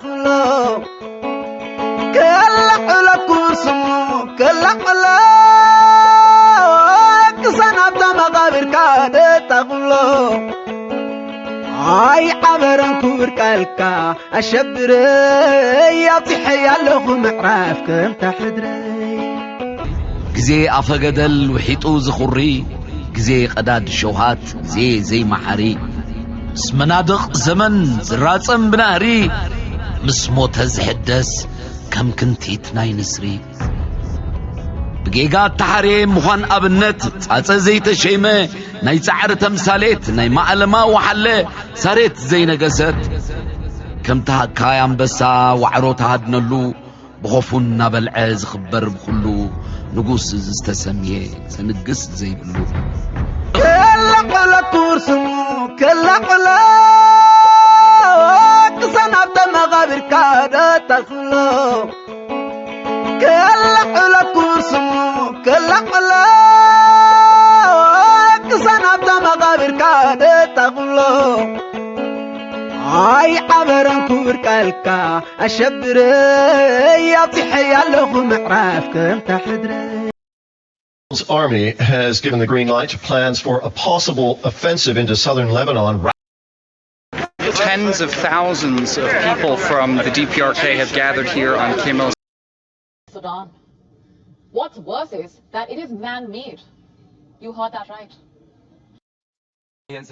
ክሎ ከላዕለኩ ስሙ ከላዕሎ ቅሳን ኣብታ መቓብርካ ደጣቕሎ ኣይዓበረን ክቡር ቃልካ ኣሸብረይ ኣብፂሐይ ኣለኹ ምዕራፍ ከምታ ሕድረይ ግዜ ኣፈገደል ውሒጡ ዝኹሪ ግዜ ቀዳድ ሸውሃት ግዜ ዘይመሓሪ ምስ መናድቕ ዘመን ዝራጸም ብናህሪ ምስ ሞተ ዝሕደስ ከም ክንቲት ናይ ንስሪ ብጌጋ እተሓርየ ምዃን ኣብነት ጻጸ ዘይተሸይመ ናይ ጻዕሪ ተምሳሌት ናይ ማእለማ ወሓለ ሳሬት ዘይነገሰት ከምቲ ሃካይ ኣንበሳ ዋዕሮ ተሃድነሉ ብኾፉ እናበልዐ ዝኽበር ብኹሉ ንጉስ ዝተሰምየ ዘንግስ ዘይብሉ። ከላዕለኩ ስሙ ከላዕሎ ቅሳን ኣብታ መቓብርካ ደጣቕሎ ከላዕለኩ ስሙ ከላዕሎ ቅሳን ኣብታ መቓብርካ ደጣቕሎ ኣይዓበረን ክቡር ቃልካ ኣሸብረይ ኣብፂሐይ ኣለኹ ምዕራፍ ከምታ ሕድረይ Israel's army has given the green light to plans for a possible offensive into southern Lebanon. Tens of thousands of people from the D P R K have gathered here on Kimmel. Sudan. What's worse is that it is man made. You heard that right.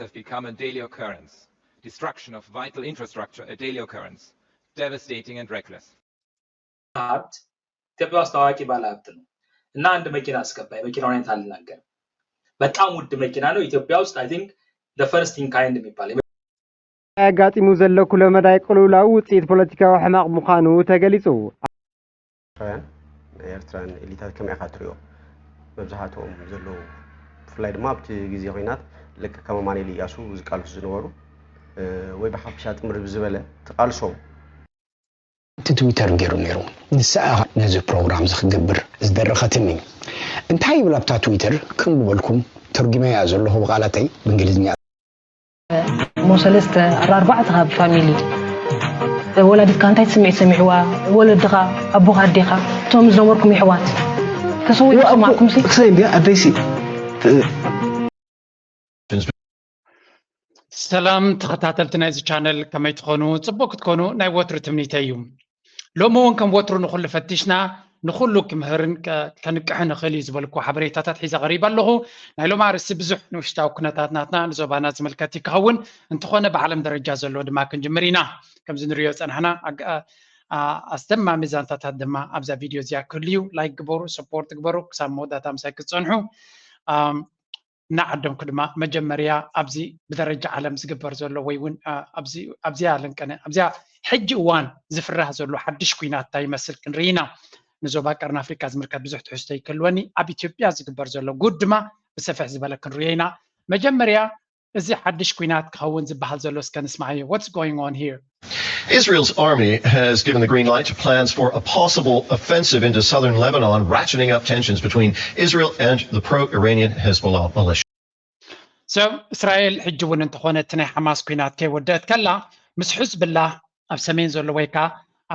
Have become a daily occurrence. Destruction of vital infrastructure a daily occurrence. Devastating and reckless. ሀብት ኢትዮጵያ ውስጥ ታዋቂ ባለ ሀብት ነው እና አንድ መኪና አስገባ። የመኪናውን አይነት አልናገርም። በጣም ውድ መኪና ነው። ኢትዮጵያ ውስጥ I think the first in kind የሚባል ኣጋጢሙ ዘሎ ኩለመዳይ ቅልውላው ውፅኢት ፖለቲካዊ ሕማቕ ምዃኑ ተገሊፁ። ኤርትራውያን ናይ ኤርትራውያን ኤሊታት ከመይ ኢኻ ትሪኦ? መብዛሕትኦም ዘለዉ ብፍላይ ድማ ኣብቲ ግዜ ኹናት ልክዕ ከም ኣማኑኤል ኢያሱ ዝቃለሱ ዝነበሩ ወይ ብሓፈሻ ጥምር ብዝበለ ተቓልሶም እቲ ትዊተር ገይሩ ነይሩ። ንሳ ኢኻ ነዚ ፕሮግራም እዚ ክገብር ዝደረኸትኒ። እንታይ ይብል ኣብታ ትዊተር ከም ዝበልኩም ተርጉመያ ዘለኹ ብቓላተይ ብእንግሊዝኛ። እሞ ሰለስተ ኣርባዕተ ካብ ፋሚሊ ወላዲትካ እንታይ ስምዒት ሰሚዕዋ ወለድኻ ኣቦኻ ኣዴኻ እቶም ዝነበርኩም ይሕዋት ተሰዊኡ ክሰማዕኩም ሲ ክሰይ እንዲያ ኣደይሲ ሰላም ተኸታተልቲ ናይዚ ቻነል ከመይ ትኾኑ? ጽቡቕ ክትኮኑ ናይ ወትሩ ትምኒተይ እዩ። ሎሚ እውን ከም ወትሩ ንኹሉ ፈቲሽና ንኹሉ ክምህርን ከንቅሕ ንኽእል እዩ ዝበልኩ ሓበሬታታት ሒዘ ቀሪበ ኣለኹ። ናይ ሎም ኣርእስቲ ብዙሕ ንውሽጣዊ ኩነታት ናትና ንዞባና ዝምልከት ክኸውን እንተኾነ ብዓለም ደረጃ ዘለዎ ድማ ክንጅምር ኢና። ከምዚ ንሪኦ ዝፀናሕና ኣስደማሚ ዛንታታት ድማ ኣብዛ ቪድዮ እዚኣ ክህሉ እዩ። ላይክ ግበሩ፣ ሰፖርት ግበሩ፣ ክሳብ መወዳእታ ምሳይ ክትፀንሑ። እናዓደምኩ ድማ መጀመርያ ኣብዚ ብደረጃ ዓለም ዝግበር ዘሎ ወይ እውን ኣብዚኣ ለንቀነ ኣብዚኣ ሕጂ እዋን ዝፍራህ ዘሎ ሓድሽ ኩናት እንታይ ይመስል ክንርኢ ኢና። ንዞባ ቀርኒ ኣፍሪካ ዝምልከት ብዙሕ ትሕዝቶ ይክልወኒ። ኣብ ኢትዮጵያ ዝግበር ዘሎ ጉድ ድማ ብሰፍሕ ዝበለ ክንሪኦ ኢና። መጀመርያ እዚ ሓድሽ ኩናት ክኸውን ዝበሃል ዘሎ እስከ ንስማዓዮ። What's going on here? Israel's army has given the green light to plans for a possible offensive into southern Lebanon, ratcheting up tensions between Israel and the pro Iranian Hezbollah militia. ሰብ እስራኤል ሕጂ እውን እንተኾነ እቲ ናይ ሓማስ ኩናት ከይወደአት ከላ ምስ ሕዝብላ ኣብ ሰሜን ዘሎ ወይ ከዓ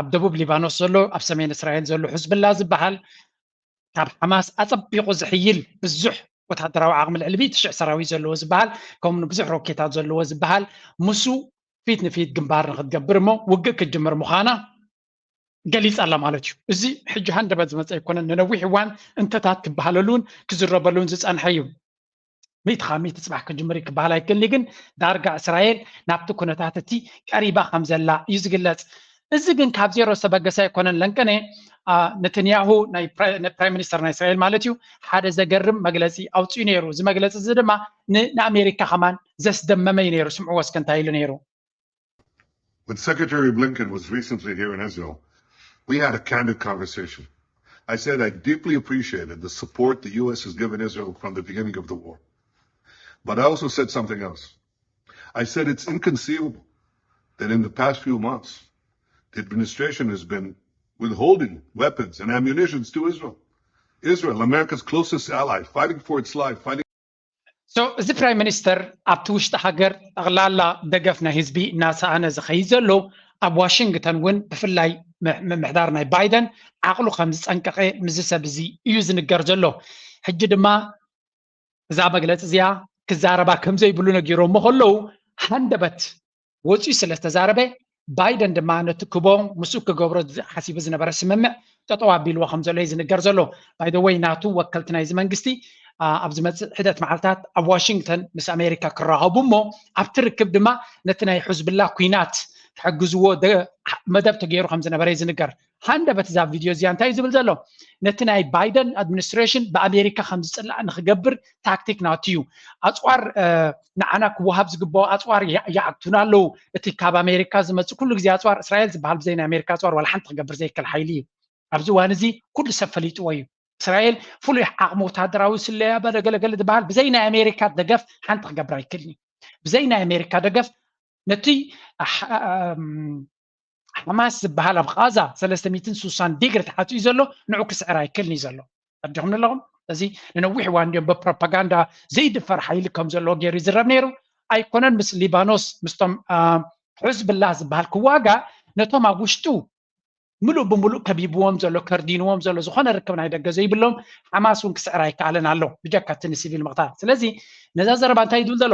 ኣብ ደቡብ ሊባኖስ ዘሎ ኣብ ሰሜን እስራኤል ዘሎ ሕዝብላ ዝበሃል ካብ ሓማስ ኣጸቢቑ ዝሕይል ብዙሕ ወታደራዊ ዓቕሚ ልዕሊ ሚእቲ ሽሕ ሰራዊት ዘለዎ ዝበሃል ከምኡ ብዙሕ ሮኬታት ዘለዎ ዝበሃል ምሱ ፊት ንፊት ግንባር ንክትገብር እሞ ውግእ ክትጅምር ምዃና ገሊጻ ኣላ ማለት እዩ። እዚ ሕጂ ሃንደበት ዝመጸ ኣይኮነን። ንነዊሕ እዋን እንተታት ክበሃለሉን ክዝረበሉን ዝጸንሐ እዩ። ሚእቲ ካብ ሚእቲ ጽባሕ ክጅምር እዩ ክበሃል ኣይክእልን እዩ፣ ግን ዳርጋ እስራኤል ናብቲ ኩነታት እቲ ቀሪባ ከም ዘላ እዩ ዝግለጽ። እዚ ግን ካብ ዜሮ ዝተበገሰ ኣይኮነን። ለንቀነ ነተንያሁ ናይ ፕራይም ሚኒስተር ናይ እስራኤል ማለት እዩ ሓደ ዘገርም መግለጺ ኣውፅኡ ነይሩ። እዚ መግለፂ እዚ ድማ ንኣሜሪካ ከማን ዘስደመመ እዩ ነይሩ። ስምዕዎ እስከ እንታይ ኢሉ ነይሩ። When Secretary Blinken was recently here in Israel, we had a candid conversation. I said I deeply appreciated the support the U S has given Israel from the beginning of the war. But I also said something else. I said it's inconceivable that in the past few months, the administration has been withholding weapons and ammunitions to Israel. Israel, America's closest ally, fighting for its life, fighting So እዚ ፕራይም ሚኒስተር ኣብቲ ውሽጢ ሃገር ጠቕላላ ደገፍ ናይ ህዝቢ እናሰኣነ ዝኸይድ ዘሎ፣ ኣብ ዋሽንግተን እውን ብፍላይ ምምሕዳር ናይ ባይደን ዓቕሉ ከም ዝፀንቀቐ ምስዚ ሰብ እዚ እዩ ዝንገር ዘሎ። ሕጂ ድማ እዛ መግለፂ እዚኣ ክዛረባ ከም ዘይብሉ ነጊሮሞ ከለዉ፣ ሃንደበት ወፂኡ ስለ ዝተዛረበ፣ ባይደን ድማ ነቲ ክቦ ምስኡ ክገብሮ ሓሲቡ ዝነበረ ስምምዕ ጠጠው ኣቢልዎ ከም ዘሎ እዩ ዝንገር ዘሎ። ባይ ዘ ወይ ናቱ ወከልቲ ናይዚ መንግስቲ ኣብ ዝመፅእ ሒደት መዓልታት ኣብ ዋሽንግተን ምስ ኣሜሪካ ክራኸቡ እሞ ኣብቲ ርክብ ድማ ነቲ ናይ ሕዝብላ ኩናት ክሕግዝዎ መደብ ተገይሩ ከም ዝነበረ እዩ ዝንገር። ሃንደበት እዛ ቪድዮ እዚኣ እንታይ እዩ ዝብል ዘሎ? ነቲ ናይ ባይደን ኣድሚኒስትሬሽን ብኣሜሪካ ከም ዝፅላእ ንክገብር ታክቲክ ናቱ እዩ። ኣፅዋር ንዓና ክወሃብ ዝግባኦ ኣፅዋር ይዓግቱና ኣለዉ። እቲ ካብ ኣሜሪካ ዝመፅእ ኩሉ ግዜ ኣፅዋር እስራኤል ዝበሃል ብዘይ ናይ ኣሜሪካ ኣፅዋር ዋላ ሓንቲ ክገብር ዘይክእል ሓይሊ እዩ። ኣብዚ እዋን እዚ ኩሉ ሰብ ፈሊጥዎ እዩ። እስራኤል ፍሉይ ዓቕሚ ወታደራዊ ስለያ በለገለገለ ዝበሃል ብዘይ ናይ ኣሜሪካ ደገፍ ሓንቲ ክገብር ኣይክእልን እዩ። ብዘይ ናይ ኣሜሪካ ደገፍ ነቲ ሓማስ ዝበሃል ኣብ ቃዛ ሰለስተ ሚእትን ስሳን ዲግሪ ተዓፅዩ ዘሎ ንዑ ክስዕር ኣይክእልን እዩ ዘሎ። ኣዲኹም ኣለኹም። እዚ ንነዊሕ እዋን እንዲዮም ብፕሮፓጋንዳ ዘይድፈር ሓይሊ ከም ዘለዎ ገይሩ ይዝረብ ነይሩ። ኣይኮነን ምስ ሊባኖስ ምስቶም ሕዝብላ ዝበሃል ክዋጋ ነቶም ኣብ ውሽጡ ምሉእ ብምሉእ ከቢብዎም ዘሎ ከርዲንዎም ዘሎ ዝኾነ ርክብ ናይ ደገ ዘይብሎም ሓማስ እውን ክስዕር ኣይከኣለን ኣሎ ብጀካ እቲ ንሲቪል ምቕታል። ስለዚ ነዛ ዘረባ እንታይ ይብል ዘሎ?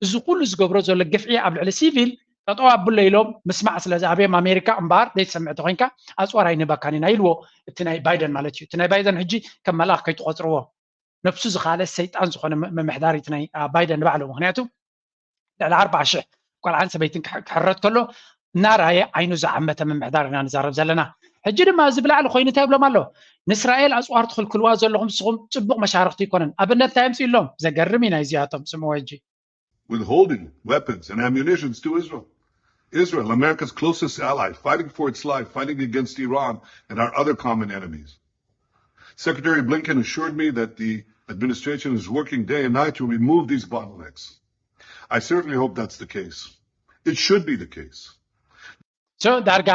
እዚ ኩሉ ዝገብሮ ዘሎ ግፍዒ ኣብ ልዕሊ ሲቪል ጠጠው ኣብሎ ኢሎም ምስማዕ ስለ ዝኣብዮም ኣሜሪካ እምበኣር ዘይትሰምዕ ተኮይንካ ኣፅዋር ኣይንህበካን ኢና ኢልዎ። እቲ ናይ ባይደን ማለት እዩ። እቲ ናይ ባይደን ሕጂ ከም መልኣኽ ከይትቆፅርዎ፣ ነብሱ ዝካለ ሰይጣን ዝኾነ ምምሕዳር እቲ ናይ ባይደን ንባዕሉ። ምክንያቱ ልዕሊ ኣርባዓ ሽሕ ቆልዓን ሰበይትን ክሕረድ ከሎ እናራየ ዓይኑ ዝዓመተ ምምሕዳር ኢና ንዛረብ ዘለና። ሕጂ ድማ እዚ ብላዕሊ ኮይኑ እንታይ ይብሎም ኣሎ? ንእስራኤል ኣፅዋር ትኽልክልዋ ዘለኹም ንስኹም ፅቡቕ መሻርክቲ ይኮነን። ኣብነት እንታይ የምፅእሎም? ዘገርም እዩ ናይዚኣቶም ስምዎ ሕጂ። Withholding weapons and ammunitions to Israel. Israel, America's closest ally, fighting for its life, fighting against Iran and our other common enemies. Secretary Blinken assured me that the administration is working day and night to remove these bottlenecks. I certainly hope that's the case. It should be the case. So ዳርጋ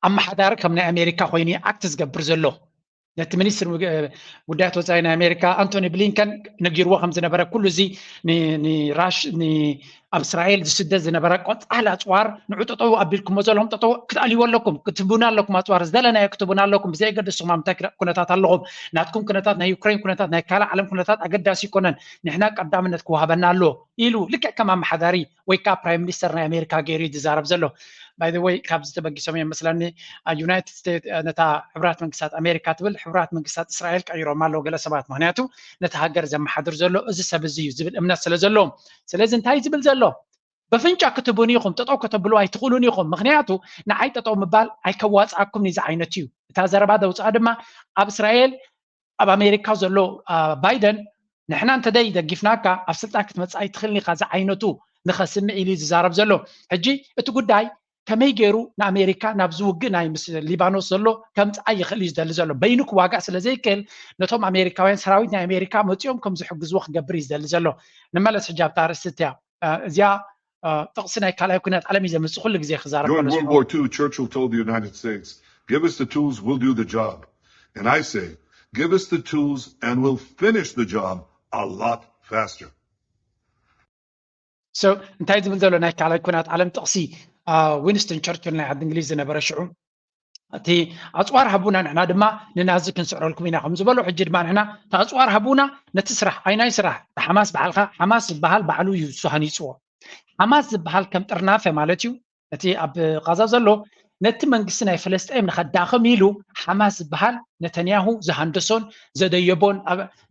ኣመሓዳሪ ከም ናይ ኣሜሪካ ኮይኑ ኣክት ዝገብር ዘሎ ነቲ ሚኒስትር ጉዳያት ወፃኢ ናይ ኣሜሪካ ኣንቶኒ ብሊንከን ነጊርዎ ከም ዝነበረ ኩሉ እዚ ንራሽ ኣብ እስራኤል ዝስደድ ዝነበረ ቆፃል ኣፅዋር ንዑ ጠጠው ኣቢልኩሞ ዘለኹም ጠጠው ክትኣልይዎ ኣለኩም፣ ክትቡና ኣለኩም፣ ኣፅዋር ዝደለናዮ ክትቡና ኣለኩም፣ ብዘየገድስኹም ኣብ ምንታይ ኩነታት ኣለኹም፣ ናትኩም ኩነታት ናይ ዩክሬን ኩነታት ናይ ካልእ ዓለም ኩነታት ኣገዳሲ ይኮነን፣ ንሕና ቀዳምነት ክወሃበና ኣለዎ ኢሉ ልክዕ ከም ኣመሓዳሪ ወይ ከዓ ፕራይም ሚኒስተር ናይ ኣሜሪካ ገይሩ እዩ ዝዛረብ ዘሎ። ባይ ዘ ወይ ካብዚ ተበጊሶም እዮም መስለኒ ዩናይትድ ስቴትስ ነታ ሕቡራት መንግስታት ኣሜሪካ ትብል ሕቡራት መንግስታት እስራኤል ቀይሮማ ኣለዉ ገለ ሰባት። ምክንያቱ ነቲ ሃገር ዘመሓድር ዘሎ እዚ ሰብ እዚ እዩ ዝብል እምነት ስለ ዘለዎም። ስለዚ እንታይ ዝብል ዘሎ? በፍንጫ ክትቡን ኢኹም፣ ጠጠው ከተብሉ ኣይትኽእሉን ኢኹም። ምክንያቱ ንዓይ ጠጠው ምባል ኣይከዋፅኣኩም ንዚ ዓይነት እዩ። እታ ዘረባ ደውፅኣ ድማ ኣብ እስራኤል ኣብ ኣሜሪካ ዘሎ ባይደን ንሕና እንተደይ ደጊፍናካ ኣብ ስልጣን ክትመፅእ ኣይትኽእልን ኢኻ ዝዓይነቱ ንኸስምዕ ኢሉ እዩ ዝዛረብ ዘሎ። ሕጂ እቲ ጉዳይ ከመይ ገይሩ ንኣሜሪካ ናብዚ ውግእ ናይ ምስ ሊባኖስ ዘሎ ከምፅኣ ይኽእል እዩ ዝደሊ ዘሎ። በይኑ ክዋጋእ ስለ ዘይክእል ነቶም ኣሜሪካውያን ሰራዊት ናይ ኣሜሪካ መፂኦም ከም ዝሕግዝዎ ክገብር እዩ ዝደሊ ዘሎ። ንመለስ ሕጂ ኣብታ ኣርእስቲ እቲያ እዚኣ ጥቕሲ ናይ ካልኣይ ኩናት ዓለም እዩ ዘምፅእ ኩሉ ግዜ ክዛረብ During World War Two, Churchill told the United States, "Give us the tools, we'll do the job." And I say, "Give us the tools and we'll finish the job a lot faster." So እንታይ ዝብል ዘሎ ናይ ካልኣይ ኩናት ዓለም ጥቕሲ ዊንስተን ቸርችል ናይ ዓዲ እንግሊዝ ዝነበረ ሽዑ እቲ ኣፅዋር ሃቡና ንሕና ድማ ንናዚ ክንስዕረልኩም ኢና ከም ዝበሎ ሕጂ ድማ ንሕና እቲ ኣፅዋር ሃቡና ነቲ ስራሕ ኣይናይ ስራሕ ሓማስ በዓልካ ሓማስ ዝበሃል ባዕሉ እዩ እሱ ሃኒፅዎ። ሓማስ ዝበሃል ከም ጥርናፈ ማለት እዩ። እቲ ኣብ ቃዛ ዘሎ ነቲ መንግስቲ ናይ ፈለስጤም ንኸዳኽም ኢሉ ሓማስ ዝበሃል ነተንያሁ ዝሃንደሶን ዘደየቦን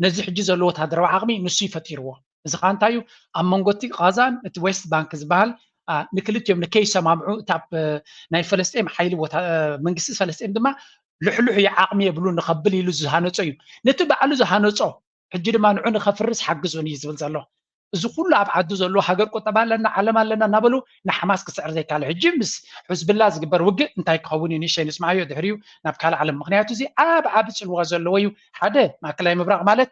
ነዚ ሕጂ ዘሎ ወታደራዊ ዓቕሚ ንሱ ይፈጢርዎ። እዚ ከዓ እንታይ እዩ? ኣብ መንጎ እቲ ቃዛን እቲ ዌስት ባንክ ዝበሃል ንክልቲኦም ንከይሰማምዑ እታ ናይ ፈለስጤም ሓይሊ መንግስቲ ፈለስጤም ድማ ልሕሉሕ እዩ ዓቕሚ የብሉ ንኸብል ኢሉ ዝሃነፆ እዩ። ነቲ ባዕሉ ዝሃነፆ ሕጂ ድማ ንዑ ንኸፍርስ ሓግዙን እዩ ዝብል ዘሎ። እዚ ኩሉ ኣብ ዓዱ ዘሎ ሃገር ቁጠባ ኣለና ዓለም ኣለና እናበሉ ንሓማስ ክስዕር ዘይካለ ሕጂ ምስ ሕዝብላ ዝግበር ውግእ እንታይ ክኸውን እዩ ንእሽተይ ንስማዓዮ ድሕሪኡ ናብ ካልእ ዓለም። ምክንያቱ እዚ ዓብ ዓብ ፅልዋ ዘለዎ እዩ። ሓደ ማእከላይ ምብራቕ ማለት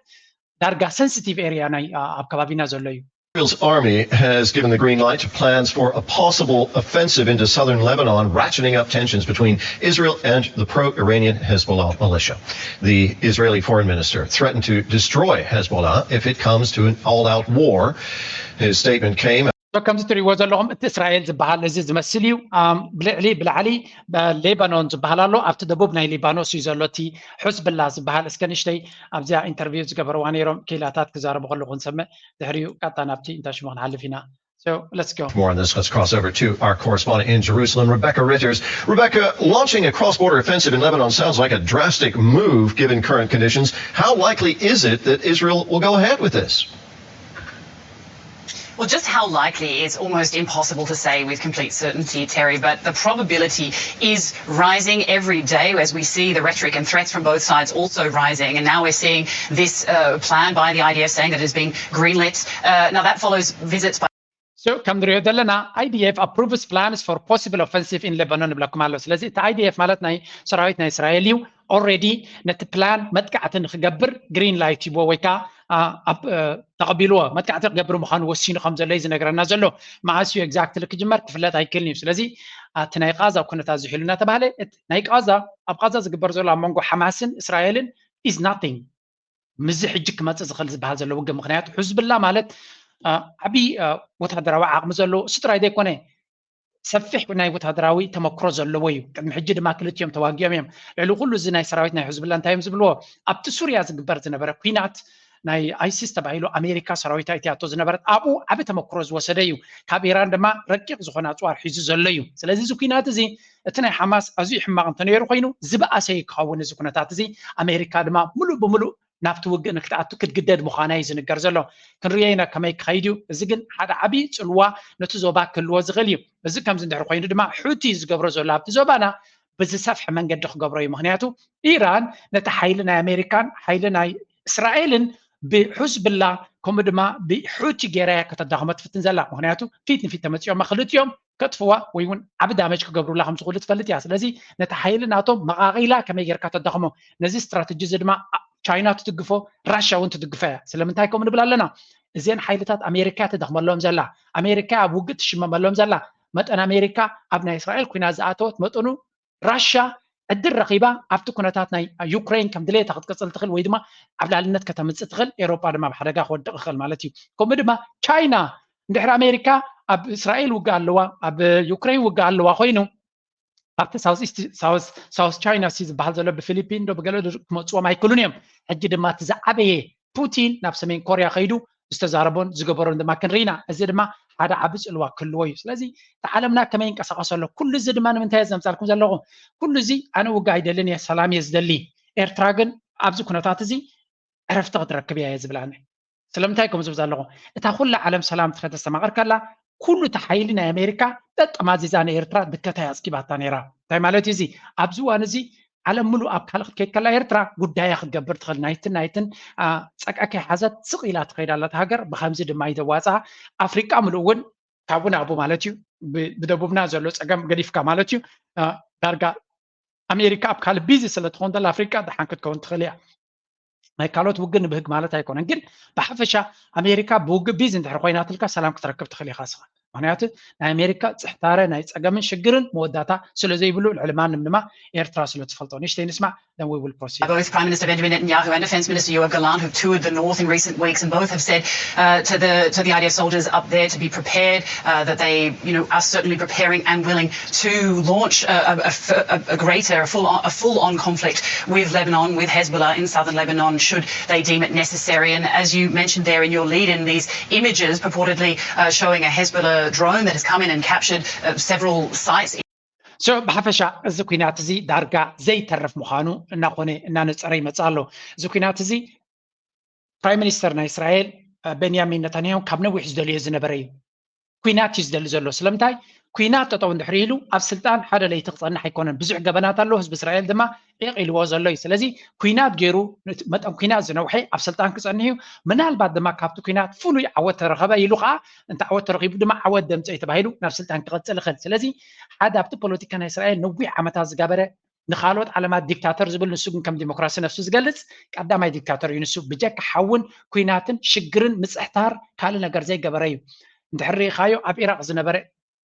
ዳርጋ ሰንሲቲቭ ኤርያ ናይ ኣብ ከባቢና ዘሎ እዩ። Israel's army has given the green light to plans for a possible offensive into southern Lebanon, ratcheting up tensions between Israel and the pro-Iranian Hezbollah militia. The Israeli foreign minister threatened to destroy Hezbollah if it comes to an all-out war. His statement came ከምዚ ትሪእዎ ዘለኹም እቲ እስራኤል ዝበሃል እዚ ዝመስል እዩ። ብልዕሊ ብላዕሊ ሌባኖን ዝበሃል ኣሎ። ኣብቲ ደቡብ ናይ ሊባኖስ እዩ ዘሎ እቲ ሑዝብላ ዝበሃል። እስከ ንሽተይ ኣብዚኣ ኢንተርቪው ዝገበርዋ ነይሮም ክኢላታት ክዛረቡ ከለኹ ንሰምዕ። ድሕሪኡ ቀጥታ ናብቲ እንታይ ሽሙ ክንሓልፍ ኢና። So let's go. More on this. Let's cross over to our correspondent in Jerusalem, Rebecca Ritters. Rebecca, launching a cross-border offensive in Lebanon sounds like a drastic move given current conditions. How likely is it that Israel will go ahead with this? Well, just how likely is almost impossible to say with complete certainty, Terry, but the probability is rising every day as we see the rhetoric and threats from both sides also rising. And now we're seeing this uh, plan by the I D F saying that it has been greenlit. Uh, now that follows visits by So ከም ንሪኦ ዘለና I D F approves plans for possible offensive in Lebanon ይብለኩም ኣሎ። ስለዚ እቲ I D F ማለት ናይ ሰራዊት ናይ እስራኤል እዩ። Already ነቲ ፕላን መጥቃዕቲ ንክገብር ግሪን ላይት ሂብዎ ወይ ከዓ ተቐቢልዎ መጥቃዕቲ ክገብር ምዃኑ ወሲኑ ከም ዘሎ እዩ ዝነግረና ዘሎ። መዓስ እዩ ኤግዛክትሊ ክጅመር ክፍለጥ ኣይክእልን እዩ። ስለዚ እቲ ናይ ቃዛ ኩነታት ዝሕሉ እናተባሃለ ናይ ቃዛ ኣብ ቃዛ ዝግበር ዘሎ ኣብ መንጎ ሓማስን እስራኤልን is nothing። ምዚ ሕጂ ክመፅእ ዝኽእል ዝበሃል ዘሎ ውግእ ምክንያቱ ሕዝብላ ማለት ዓብዪ ወታደራዊ ዓቕሚ ዘለዎ እሱ ጥራይ ዘይኮነ ሰፊሕ ናይ ወታደራዊ ተመክሮ ዘለዎ እዩ። ቅድሚ ሕጂ ድማ ክልቲኦም ተዋጊኦም እዮም። ልዕሊ ኩሉ እዚ ናይ ሰራዊት ናይ ሕዝብላ እንታይ እዮም ዝብልዎ ኣብቲ ሱርያ ዝግበር ዝነበረ ኩናት ናይ ኣይሲስ ተባሂሉ ኣሜሪካ ሰራዊታ እትያቶ ዝነበረት ኣብኡ ዓቢ ተመክሮ ዝወሰደ እዩ። ካብ ኢራን ድማ ረቂቕ ዝኾነ ኣፅዋር ሒዙ ዘሎ እዩ። ስለዚ እዚ ኩናት እዚ እቲ ናይ ሓማስ ኣዝዩ ሕማቕ እንተነይሩ ኮይኑ ዝበኣሰ እዩ ክኸውን እዚ ኩነታት እዚ። ኣሜሪካ ድማ ሙሉእ ብሙሉእ ናብቲ ውግእ ንክትኣቱ ክትግደድ ምዃና እዩ ዝንገር ዘሎ። ክንሪኦ ኢና ከመይ ክኸይድ እዩ። እዚ ግን ሓደ ዓብዪ ፅልዋ ነቲ ዞባ ክህልዎ ዝኽእል እዩ። እዚ ከምዚ እንድሕር ኮይኑ ድማ ሑቲ ዝገብሮ ዘሎ ኣብቲ ዞባና ብዝሰፍሐ መንገዲ ክገብሮ እዩ። ምክንያቱ ኢራን ነቲ ሓይሊ ናይ ኣሜሪካን ሓይሊ ናይ እስራኤልን ብሑዝብላ ከምኡ ድማ ብሑቲ ገይራ እያ ከተዳኽሞ ትፍትን ዘላ። ምክንያቱ ፊት ንፊት ተመፂኦማ ክልቲኦም ከጥፍዋ ወይ እውን ዓቢ ዳመጅ ክገብሩላ ከም ዝኽእሉ ትፈልጥ እያ። ስለዚ ነቲ ሓይሊ ናቶም መቓቒላ ከመይ ጌርካ ተዳኽሞ ነዚ ስትራተጂ እዚ ድማ ቻይና ትድግፎ ራሽያ እውን ትድግፎ እያ። ስለምንታይ ከምኡ ንብል ኣለና? እዚአን ሓይልታት ኣሜሪካ ተደኽመሎም ዘላ ኣሜሪካ ኣብ ውግእ ትሽመመሎም ዘላ መጠን ኣሜሪካ ኣብ ናይ እስራኤል ኩናት ዝኣተወት መጠኑ ራሽያ ዕድል ረኺባ ኣብቲ ኩነታት ናይ ዩክሬን ከም ድሌታ ክትቅፅል ትኽእል ወይ ድማ ኣብ ላዕልነት ከተምፅእ ትኽእል ኤሮጳ ድማ ኣብ ሓደጋ ክወድቕ ይኽእል ማለት እዩ። ከምኡ ድማ ቻይና እንድሕር ኣሜሪካ ኣብ እስራኤል ውግእ ኣለዋ ኣብ ዩክሬን ውግእ ኣለዋ ኮይኑ ኣብቲ ሳውስ ቻይና ሲ ዝበሃል ዘሎ ብፊሊፒን ዶ ብገለ ክመፅዎም ኣይክእሉን እዮም። ሕጂ ድማ እቲ ዝዓበየ ፑቲን ናብ ሰሜን ኮርያ ከይዱ ዝተዛረቦን ዝገበሮን ድማ ክንርኢና እዚ ድማ ሓደ ዓቢ ፅልዋ ክህልዎ እዩ። ስለዚ እቲ ዓለምና ከመይ ይንቀሳቀስ ኣሎ ኩሉ እዚ ድማ ንምንታይ ዘምፃልኩም ዘለኹ ኩሉ እዚ ኣነ ውጋ ኣይደልን እየ ሰላም እየ ዝደሊ። ኤርትራ ግን ኣብዚ ኩነታት እዚ ዕረፍቲ ክትረክብ እያ እየ ዝብል ኣነ። ስለምንታይ ከም ዝብል ዘለኹ እታ ኩላ ዓለም ሰላም ትኸተስተማቐር ከላ ኩሉ እቲ ሓይሊ ናይ ኣሜሪካ ጠጠማዚዛ ንኤርትራ ድከታይ ኣፅጊባታ ነይራ። እንታይ ማለት እዩ እዚ ኣብዚ እዋን እዚ ዓለም ምሉእ ኣብ ካልእ ክትከይድ ከላ ኤርትራ ጉዳያ ክትገብር ትኽእል ናይትን ናይትን ፀቃ ከይሓዘት ስቕ ኢላ ትኸይድ ኣላ እታ ሃገር። ብኸምዚ ድማ እዩ ዘዋፅኣ። ኣፍሪቃ ምሉእ እውን ካብኡ ናብኡ ማለት እዩ ብደቡብና ዘሎ ፀገም ገዲፍካ ማለት እዩ ዳርጋ ኣሜሪካ ኣብ ካልእ ቢዚ ስለትኾን ዘላ ኣፍሪቃ ደሓን ክትከውን ትኽእል እያ። ናይ ካልኦት ውግእ ንብህግ ማለት ኣይኮነን ግን ብሓፈሻ ኣሜሪካ ብውግእ ቢዚ እንድሕር ኮይናትልካ ሰላም ክትረክብ ትኽእል ኢኻ ስኻ። ምክንያቱ ናይ ኣሜሪካ ፅሕታረ ናይ ፀገምን ሽግርን መወዳእታ ስለ ዘይብሉ ልዕሊ ማንም ድማ ኤርትራ ስለ ትፈልጦ። ንእሽተይ ንስማዕ then we will proceed. Both Prime Minister Benjamin Netanyahu and Defence Minister Yoav Gallant have toured the north in recent weeks and both have said uh, to the to the I D F soldiers up there to be prepared, uh, that they you know are certainly preparing and willing to launch a, a, a greater, a full, a full-on conflict with Lebanon, with Hezbollah in southern Lebanon, should they deem it necessary. And as you mentioned there in your lead-in, these images purportedly uh, showing a Hezbollah drone that has come in and captured uh, several sites. So ብሓፈሻ እዚ ኩናት እዚ ዳርጋ ዘይተርፍ ምዃኑ እናኾነ እናነፀረ ይመፅእ ኣሎ። እዚ ኩናት እዚ ፕራይም ሚኒስተር ናይ እስራኤል ቤንያሚን ነታንያሁ ካብ ነዊሕ ዝደልዮ ዝነበረ እዩ። ኩናት እዩ ዝደሊ ዘሎ። ስለምንታይ ኩናት ጠጠው እንድሕር ኢሉ ኣብ ስልጣን ሓደ ለይቲ ክፀንሕ ኣይኮነን። ብዙሕ ገበናት ኣሎ። ህዝቢ እስራኤል ድማ ዒቕ ኢልዎ ዘሎ እዩ። ስለዚ ኩናት ገይሩ መጠን ኩናት ዝነውሐ ኣብ ስልጣን ክፀንሕ እዩ። ምናልባት ድማ ካብቲ ኩናት ፍሉይ ዓወት ተረኸበ ኢሉ ከዓ እንተ ዓወት ተረኺቡ ድማ ዓወት ደምፀ እዩ ተባሂሉ ናብ ስልጣን ክቐፅል ይኽእል። ስለዚ ሓደ ኣብቲ ፖለቲካ ናይ እስራኤል ነዊሕ ዓመታት ዝገበረ ንካልኦት ዓለማት ዲክታተር ዝብል፣ ንሱ ግን ከም ዲሞክራሲ ነፍሱ ዝገልጽ ቀዳማይ ዲክታተር እዩ። ንሱ ብጀካ ሓውን ኩናትን ሽግርን ምጽሕታር ካልእ ነገር ዘይገበረ እዩ። እንድሕር ርኢኻዮ ኣብ ኢራቕ ዝነበረ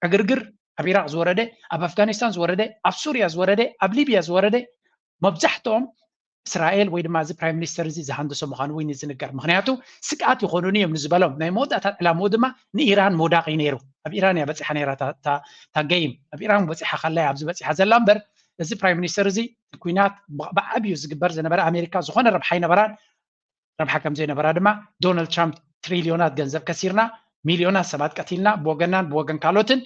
ዕግርግር፣ ኣብ ኢራቕ ዝወረደ፣ ኣብ ኣፍጋኒስታን ዝወረደ፣ ኣብ ሱርያ ዝወረደ፣ ኣብ ሊብያ ዝወረደ መብዛሕትኦም እስራኤል ወይ ድማ እዚ ፕራይም ሚኒስተር እዚ ዝሃንደሶ ምዃኑ እውን እዩ ዝንገር። ምክንያቱ ስግኣት ይኾኑኒ እዮም ንዝበሎም ናይ መወዳእታ ዕላምኡ ድማ ንኢራን ምውዳቕ እዩ ነይሩ። ኣብ ኢራን እያ በፂሓ ነይራ እታ ገይም። ኣብ ኢራን በፂሓ ከላ ኣብዚ በፂሓ ዘላ እምበር እዚ ፕራይም ሚኒስተር እዚ ኩናት ብዓብዩ ዝግበር ዝነበረ ኣሜሪካ ዝኾነ ረብሓ ኣይነበራን። ረብሓ ከም ዘይነበራ ድማ ዶናልድ ትራምፕ ትሪልዮናት ገንዘብ ከሲርና፣ ሚልዮናት ሰባት ቀቲልና፣ ብወገናን ብወገን ካልኦትን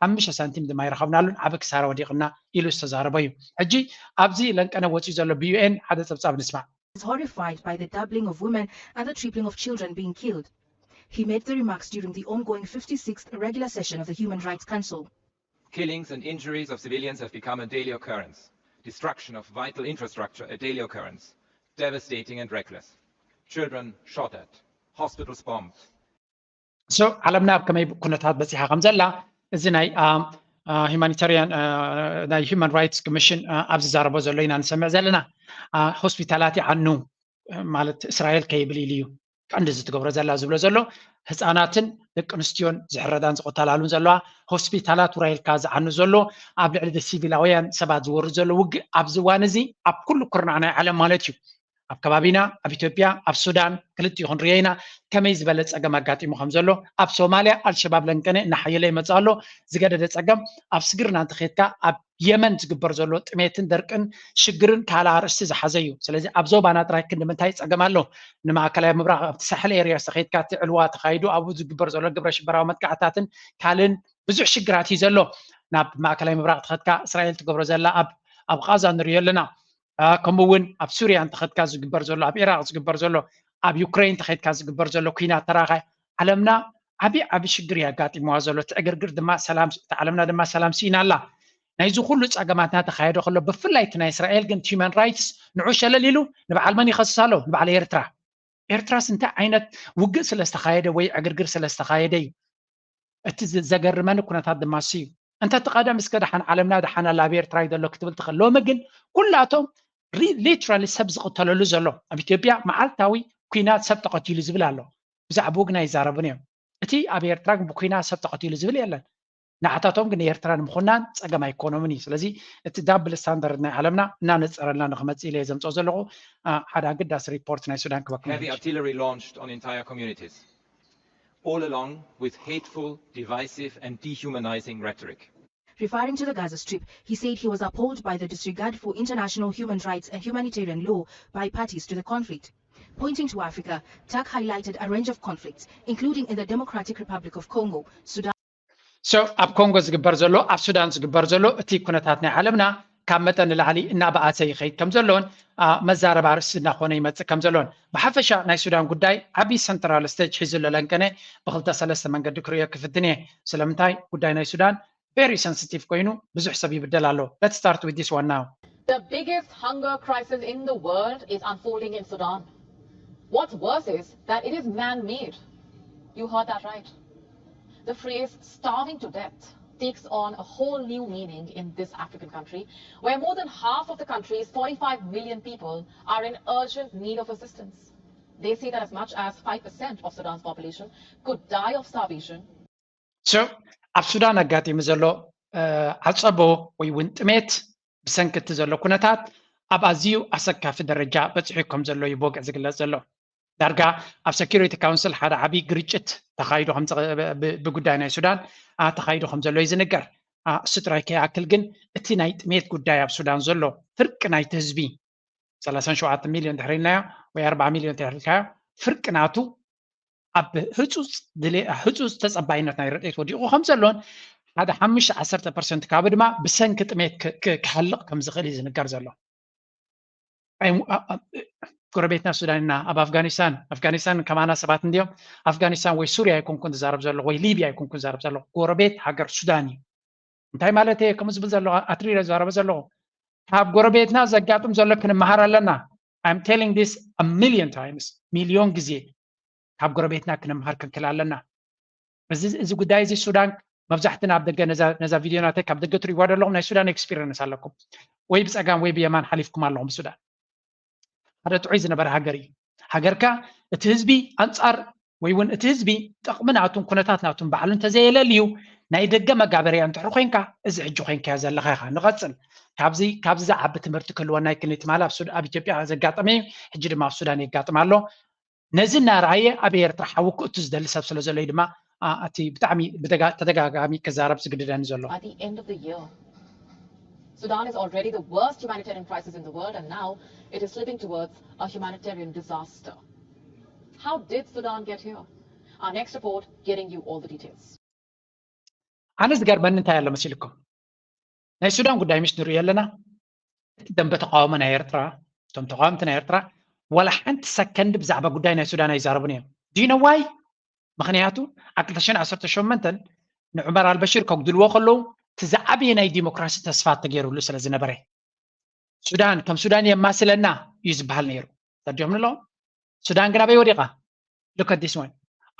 ሓሙሽተ ሳንቲም ድማ ይረኸብናሉን ዓቢ ክሳራ ወዲቕና ኢሉ ዝተዛረቦ እዩ። ሕጂ ኣብዚ ለንቀነ ወፂኡ ዘሎ ብዩኤን ሓደ ፀብፃብ ንስማዕ። Is horrified by the doubling of women and the tripling of children being killed. He made the remarks during the ongoing fifty-sixth regular session of the Human Rights Council. Killings and injuries of civilians have become a daily occurrence. Destruction of vital infrastructure a daily occurrence. Devastating and reckless. Children shot at. Hospitals bombed. So ዓለምና ኣብ ከመይ ኩነታት በፂሓ ከም ዘላ እዚ ናይ ሁማኒታሪያን ናይ ሂማን ራይትስ ኮሚሽን ኣብ ዝዛረቦ ዘሎ ኢና ንሰምዕ ዘለና። ሆስፒታላት ይዓኑ ማለት እስራኤል ከይብል ኢሉ እዩ። ቀንዲ እዚ ትገብሮ ዘላ ዝብሎ ዘሎ ህፃናትን ደቂ ኣንስትዮን ዝሕረዳን ዝቆተላሉን ዘለዋ፣ ሆስፒታላት ውራይልካ ዝዓኑ ዘሎ፣ ኣብ ልዕሊ ሲቪላውያን ሰባት ዝወርድ ዘሎ ውግእ ኣብዚ እዋን እዚ ኣብ ኩሉ ኩርናዕ ናይ ዓለም ማለት እዩ። ኣብ ከባቢና ኣብ ኢትዮጵያ ኣብ ሱዳን ክልቲኡ ክንሪኦ ኢና ከመይ ዝበለ ፀገም ኣጋጢሙ ከም ዘሎ። ኣብ ሶማልያ ኣልሸባብ ለንቀነ እናሓየለ ይመፅእ ኣሎ። ዝገደደ ፀገም ኣብ ስግርና እንተኸድካ ኣብ የመን ዝግበር ዘሎ ጥሜትን ደርቅን ሽግርን ካልእ ኣርእስቲ ዝሓዘ እዩ። ስለዚ ኣብ ዞባና ጥራይ ክንዲ ምንታይ ፀገም ኣሎ? ንማእከላይ ምብራቕ ኣብቲ ሳሕል ኤርያ ዝተኸድካ እቲ ዕልዋ ተኻይዱ ኣብኡ ዝግበር ዘሎ ግብረ ሽበራዊ መጥቃዕታትን ካልእን ብዙሕ ሽግራት እዩ ዘሎ። ናብ ማእከላይ ምብራቕ ተኸድካ እስራኤል ትገብሮ ዘላ ኣብ ኣብ ቃዛ ንሪኦ ኣለና። ከምኡ እውን ኣብ ሱርያ እንተኸድካ ዝግበር ዘሎ፣ ኣብ ኢራቕ ዝግበር ዘሎ፣ ኣብ ዩክሬን እንተኸድካ ዝግበር ዘሎ ኩናት ተራኸ ዓለምና ዓብዪ ዓብዪ ሽግር እዩ ኣጋጢምዋ ዘሎ። እቲ ዕግርግር ድማ ሰላም፣ እታ ዓለምና ድማ ሰላም ስኢና ኣላ። ናይዚ ኩሉ ፀገማትና ተኻየደ ከሎ ብፍላይ እቲ ናይ እስራኤል ግን ሂማን ራይትስ ንዑ ሸለል ኢሉ ንበዓል መን ይኸስስ ኣሎ? ንበዓል ኤርትራ። ኤርትራስ እንታይ ዓይነት ውግእ ስለ ዝተኻየደ ወይ ዕግርግር ስለ ዝተኻየደ እዩ? እቲ ዘገርመኒ ኩነታት ድማ እሱ እዩ። እንተ እቲ ቀደም እስከ ደሓን ዓለምና ደሓን ኣላ ኣብ ኤርትራ እዩ ዘሎ ክትብል ትኽእል። ሎሚ ግን ኩላቶም ሊትራሊ ሰብ ዝቕተለሉ ዘሎ ኣብ ኢትዮጵያ መዓልታዊ ኩናት ሰብ ተቐቲሉ ዝብል ኣሎ። ብዛዕባኡ ግን ኣይዛረቡን እዮም። እቲ ኣብ ኤርትራ ግን ብኩናት ሰብ ተቐቲሉ ዝብል የለን። ንዓታቶም ግን ኤርትራ ንምኹናን ጸገም ኣይኮኖምን እዩ። ስለዚ እቲ ዳብል ስታንዳርድ ናይ ዓለምና እናነጸረልና ንክመጽእ ኢለ እየ ዘምጽኦ ዘለኹ። ሓደ ኣገዳሲ ሪፖርት ናይ ሱዳን ክበኩም Heavy artillery launched on entire communities, all along with hateful, divisive and dehumanizing rhetoric. Referring to the Gaza Strip, he said he was appalled by the disregard for international human rights and humanitarian law by parties to the conflict. Pointing to Africa, Tuck highlighted a range of conflicts, including in the Democratic Republic of Congo, Sudan, So ኣብ ኮንጎ ዝግበር ዘሎ ኣብ ሱዳን ዝግበር ዘሎ እቲ ኩነታት ናይ ዓለምና ካብ መጠን ንላዕሊ እናበኣሰ ይኸይድ ከም ዘሎን መዛረቢ ኣርእስቲ እናኾነ ይመፅእ ከም ዘሎን ብሓፈሻ ናይ ሱዳን ጉዳይ ዓብዪ ሰንትራል ስቴጅ ሒዙ ኣሎ። ለንቀነ ብክልተ ሰለስተ መንገዲ ክርእዮ ክፍትን እየ። ስለምንታይ ጉዳይ ናይ ሱዳን very sensitive ኮይኑ ብዙሕ ሰብ ይብደል ኣሎ። Let's start with this one now. The biggest hunger crisis in the world is unfolding in Sudan. What's worse is that it is man-made. You heard that right. The phrase starving to death takes on a whole new meaning in this African country, where more than half of the country's forty-five million people are in urgent need of assistance. They say that as much as five percent of Sudan's population could die of starvation. So ኣብ ሱዳን ኣጋጢሙ ዘሎ ዓፀቦ ወይ እውን ጥሜት ብሰንኪ እቲ ዘሎ ኩነታት ኣብ ኣዝዩ ኣሰካፊ ደረጃ በፂሑ ከም ዘሎ እዩ ብወግዒ ዝግለፅ ዘሎ። ዳርጋ ኣብ ሰኪሪቲ ካውንስል ሓደ ዓብዪ ግርጭት ተኻይዱ ከም ብጉዳይ ናይ ሱዳን ተኻይዱ ከም ዘሎ እዩ ዝንገር። እሱ ጥራይ ከይኣክል ግን እቲ ናይ ጥሜት ጉዳይ ኣብ ሱዳን ዘሎ ፍርቂ ናይቲ ህዝቢ ሰላሳን ሸውዓተ ሚልዮን ድሕሪ ኢልናዮ ወይ ኣርባዓ ሚልዮን ድሕሪ ኢልካዮ ፍርቂ ናቱ ኣብ ህፁፅ ተፀባይነት ናይ ረድኤት ወዲቑ ከም ዘሎን ሓደ ሓሙሽተ ዓሰርተ ፐርሰንት ካብ ድማ ብሰንኪ ጥሜት ክሃልቕ ከም ዝኽእል እዩ ዝንገር ዘሎ። ጎረቤትና ሱዳን ኢና። ኣብ ኣፍጋኒስታን ኣፍጋኒስታን ከማና ሰባት እንዲዮም። ኣፍጋኒስታን ወይ ሱርያ ኣይኮንኩን ዝዛረብ ዘለኹ ወይ ሊብያ ኣይኮንኩን ዝዛረብ ዘለኹ፣ ጎረቤት ሃገር ሱዳን እዩ። እንታይ ማለት እየ ከምኡ ዝብል ዘለኹ? ኣትሪረ ዝዛረበ ዘለኹ ካብ ጎረቤትና ዘጋጥም ዘሎ ክንመሃር ኣለና። I'm telling this a million times፣ ሚልዮን ግዜ ካብ ጎረቤትና ክንመሃር ክንክል ኣለና። እዚ ጉዳይ እዚ ሱዳን መብዛሕትና ኣብ ደገ ነዛ ቪድዮ ናተይ ካብ ደገ ትሪእዋ ዘለኹም ናይ ሱዳን ኤክስፒሪየንስ ኣለኩም። ወይ ብፀጋም ወይ ብየማን ሓሊፍኩም ኣለኹም ብሱዳን። ሓደ ጥዑይ ዝነበረ ሃገር እዩ። ሃገርካ እቲ ህዝቢ ኣንፃር ወይ እውን እቲ ህዝቢ ጥቕሚ ናቱን ኩነታት ናቱን ባዕሉ እንተዘየለልዩ ናይ ደገ መጋበርያ እንድሕር ኮይንካ እዚ ሕጂ ኮይንካዮ ዘለኻ ኢኻ። ንቐፅል ካብዚ ካብዚ ዝዓቢ ትምህርቲ ክህልወና ይክእል። ትማሊ ኣብ ኢትዮጵያ ዘጋጠመ እዩ፣ ሕጂ ድማ ኣብ ሱዳን የጋጥም ኣሎ። ነዚ እናረኣየ ኣብ ኤርትራ ሓዊ ክእቱ ዝደሊ ሰብ ስለ ዘሎ እዩ ድማ እቲ ብጣዕሚ ተደጋጋሚ ክዛረብ ዝግድደኒ ዘሎ። Sudan is already the worst humanitarian crisis in the world, and now it is slipping towards a humanitarian disaster. How did Sudan get here? Our next report getting you all the details. ኣነ ዝገርመኒ እንታይ ኣሎ መሲልኩም? ናይ ሱዳን ጉዳይ ምሽ ንሪኦ ኣለና። እቲ ደንበ ተቃውሞ ናይ ኤርትራ፣ እቶም ተቃወምቲ ናይ ኤርትራ ዋላ ሓንቲ ሰከንድ ብዛዕባ ጉዳይ ናይ ሱዳን ኣይዛረቡን እዮም። Do you know why? ምክንያቱ ኣብ ክልተ ሽሕን ዓሰርተ ሸሞንተን ንዑመር ኣልበሽር ከጉድልዎ ከለዉ እቲ ዝዓበየ ናይ ዲሞክራሲ ተስፋ ተገይሩሉ ስለ ዝነበረ። ሱዳን ከም ሱዳን የማስለና እዩ ዝበሃል ነይሩ። ተዲኹም ንለዎም ሱዳን ግን ኣበይ ወዲቓ? Look at this one.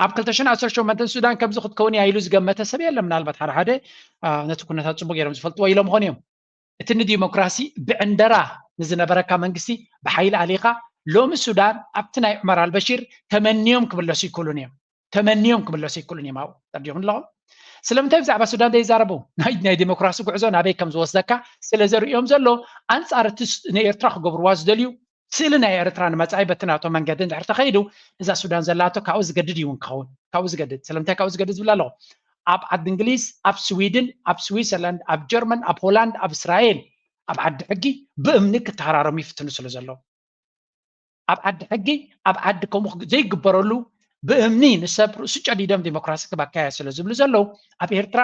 ኣብ ክልተ ሽሕን ዓሰርተ ሸሞንተን ሱዳን ከምዚ ክትከውን እያ ኢሉ ዝገመተ ሰብ የለ። ምናልባት ሓደ ሓደ ነቲ ኩነታት ፅቡቅ ገይሮም ዝፈልጥዎ ኢሎም ኾን እዮም። እቲ ንዲሞክራሲ ብዕንደራ ንዝነበረካ መንግስቲ ብሓይሊ ኣሊኻ ሎሚ ሱዳን ኣብቲ ናይ ዑመር ኣልበሺር ተመንዮም ክምለሱ ይክእሉን እዮም። ተመንዮም ክምለሱ ይክእሉን እዮም። ኣብኡ ተዲኹም ኣለኹም። ስለምንታይ ብዛዕባ ሱዳን ዘይዛረቡ? ናይ ዲሞክራሲ ጉዕዞ ናበይ ከም ዝወስደካ ስለ ዘርእዮም ዘሎ ኣንፃር እቲ ንኤርትራ ክገብርዋ ዝደልዩ ስእሊ ናይ ኤርትራ ንመጻኢ በቲ ናቶም መንገዲ እንድሕር ተኸይዱ እዛ ሱዳን ዘላቶ ካብኡ ዝገድድ ይውን ክኸውን። ካብኡ ዝገድድ ስለምንታይ ካብኡ ዝገድድ ዝብል ኣለኹ? ኣብ ዓዲ እንግሊዝ፣ ኣብ ስዊድን፣ ኣብ ስዊዘርላንድ፣ ኣብ ጀርመን፣ ኣብ ሆላንድ፣ ኣብ እስራኤል፣ ኣብ ዓዲ ሕጊ ብእምኒ ክተሃራረሙ ይፍትኑ ስለ ዘለዉ፣ ኣብ ዓዲ ሕጊ ኣብ ዓዲ ከምኡ ዘይግበረሉ ብእምኒ ንሰብ ርእሱ ጨዲዶም ዲሞክራሲ ክባካያ ስለ ዝብሉ ዘለዉ ኣብ ኤርትራ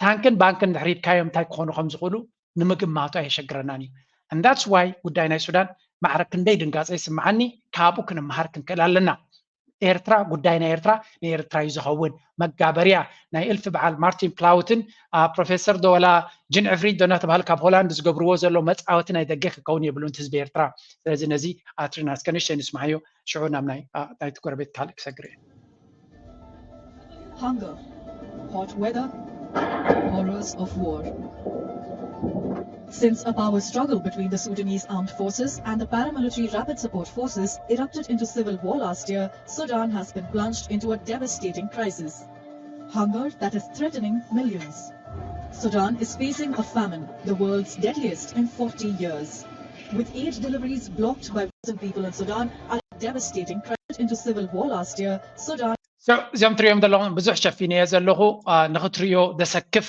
ታንክን ባንክን ድሕር ሂብካዮም እንታይ ክኾኑ ከም ዝኽእሉ ንምግማቱ ኣየሸግረናን እዩ። And that's why ጉዳይ ናይ ሱዳን ማዕረ ክንደይ ድንጋፀ ይስምዓኒ። ካብኡ ክንመሃር ክንክእል ኣለና። ኤርትራ ጉዳይ ናይ ኤርትራ ንኤርትራ እዩ ዝኸውን። መጋበርያ ናይ እልፊ በዓል ማርቲን ፕላውትን ፕሮፌሰር ዶ ወላ ጅን ዕፍሪት ዶ እናተባህል ካብ ሆላንድ ዝገብርዎ ዘሎ መፃወቲ ናይ ደገ ክከውን የብሉን ህዝቢ ኤርትራ። ስለዚ ነዚ ኣትሪና እስከ ንእሽተይ ንስማዓዮ፣ ሽዑ ናብ ናይ ናይቲ ጎረቤት ካልእ ክሰግር እየ። Hunger, hot weather, horrors of war. Since a power struggle between the Sudanese armed forces and the paramilitary Rapid Support Forces erupted into civil war last year, Sudan has been plunged into a devastating crisis. Hunger that is threatening millions. Sudan is facing a famine, the world's deadliest in forty years. With aid deliveries blocked by people in Sudan, a devastating crisis into civil war last year, Sudan እዚኦም ትሪኦም ዘለኹም ብዙሕ ሸፊነዮ ዘለኹ ንክትሪዮ ደሰክፍ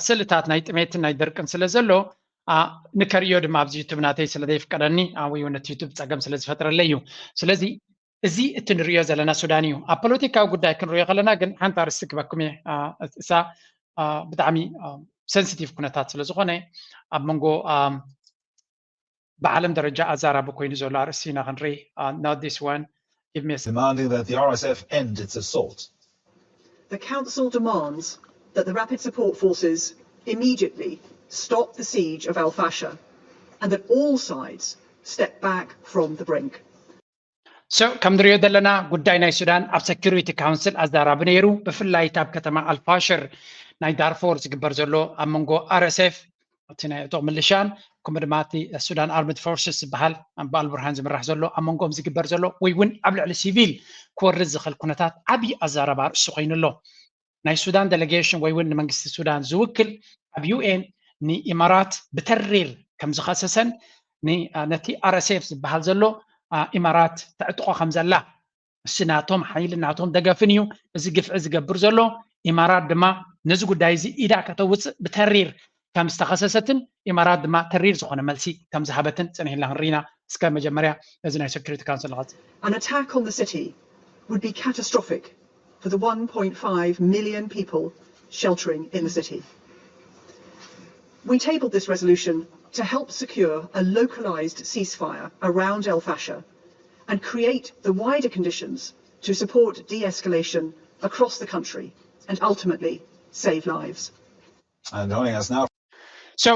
ስእልታት ናይ ጥሜትን ናይ ድርቅን ስለ ዘሎ ንከርእዮ ድማ ኣብዚ ዩቱብ ናተይ ስለ ዘይፍቀደኒ ወይ እውን እቲ ዩቱብ ፀገም ስለ ዝፈጥረለይ እዩ። ስለዚ እዚ እቲ ንሪኦ ዘለና ሱዳን እዩ። ኣብ ፖለቲካዊ ጉዳይ ክንሪኦ ከለና ግን ሓንቲ ኣርስቲ ክበኩም እየ። እሳ ብጣዕሚ ሰንሲቲቭ ኩነታት ስለ ዝኾነ ኣብ መንጎ ብዓለም ደረጃ ኣዛራቢ ኮይኑ ዘሎ ኣርእስቲ ኢና ክንርኢ። Not this one. Give me a second. Demanding that the R S F end its assault. The Council demands that the Rapid Support Forces immediately stop the siege of Al Fasher and that all sides step back from the brink. So ከም ንሪኦ ዘለና ጉዳይ ናይ ሱዳን ኣብ ሰኪሪቲ ካውንስል ኣዛራቢ ነይሩ። ብፍላይ ኣብ ከተማ ኣልፋሽር ናይ ዳርፎር ዝግበር ዘሎ ኣብ መንጎ R S F እቲ ናይ ዕጡቕ ምልሻን ከምኡ ድማ እቲ ሱዳን ኣርምድ ፎርስስ ዝበሃል ብኣልቡርሃን ዝምራሕ ዘሎ ኣብ መንጎኦም ዝግበር ዘሎ ወይ እውን ኣብ ልዕሊ ሲቪል ክወርድ ዝኽእል ኩነታት ዓብዪ ኣዛራቢ ኣርእስቲ ኮይኑ ኣሎ። ናይ ሱዳን ዴሌጌሽን ወይ እውን ንመንግስቲ ሱዳን ዝውክል ኣብ ዩ ኤን ንኢማራት ብተሪር ከም ዝኸሰሰን ነቲ R S F ዝበሃል ዘሎ ኢማራት ተዕጥቖ ከም ዘላ እሲ ናቶም ሓይሊ ናቶም ደገፍን እዩ እዚ ግፍዒ ዝገብር ዘሎ። ኢማራት ድማ ነዚ ጉዳይ እዚ ኢዳ ከተውፅእ ብተሪር ከም ዝተኸሰሰትን ኢማራት ድማ ተሪር ዝኾነ መልሲ ከም ዝሃበትን ፅንሕ ኢልና ክንርኢና። እስከ መጀመርያ እዚ ናይ ሴኩሪቲ ካውንስል ንቐፅል። An attack on the city would be catastrophic for the one point five million people sheltering in the city. We tabled this resolution to help secure a localized ceasefire around El Fasher and create the wider conditions to support de-escalation across the country and ultimately save lives. And joining us now. So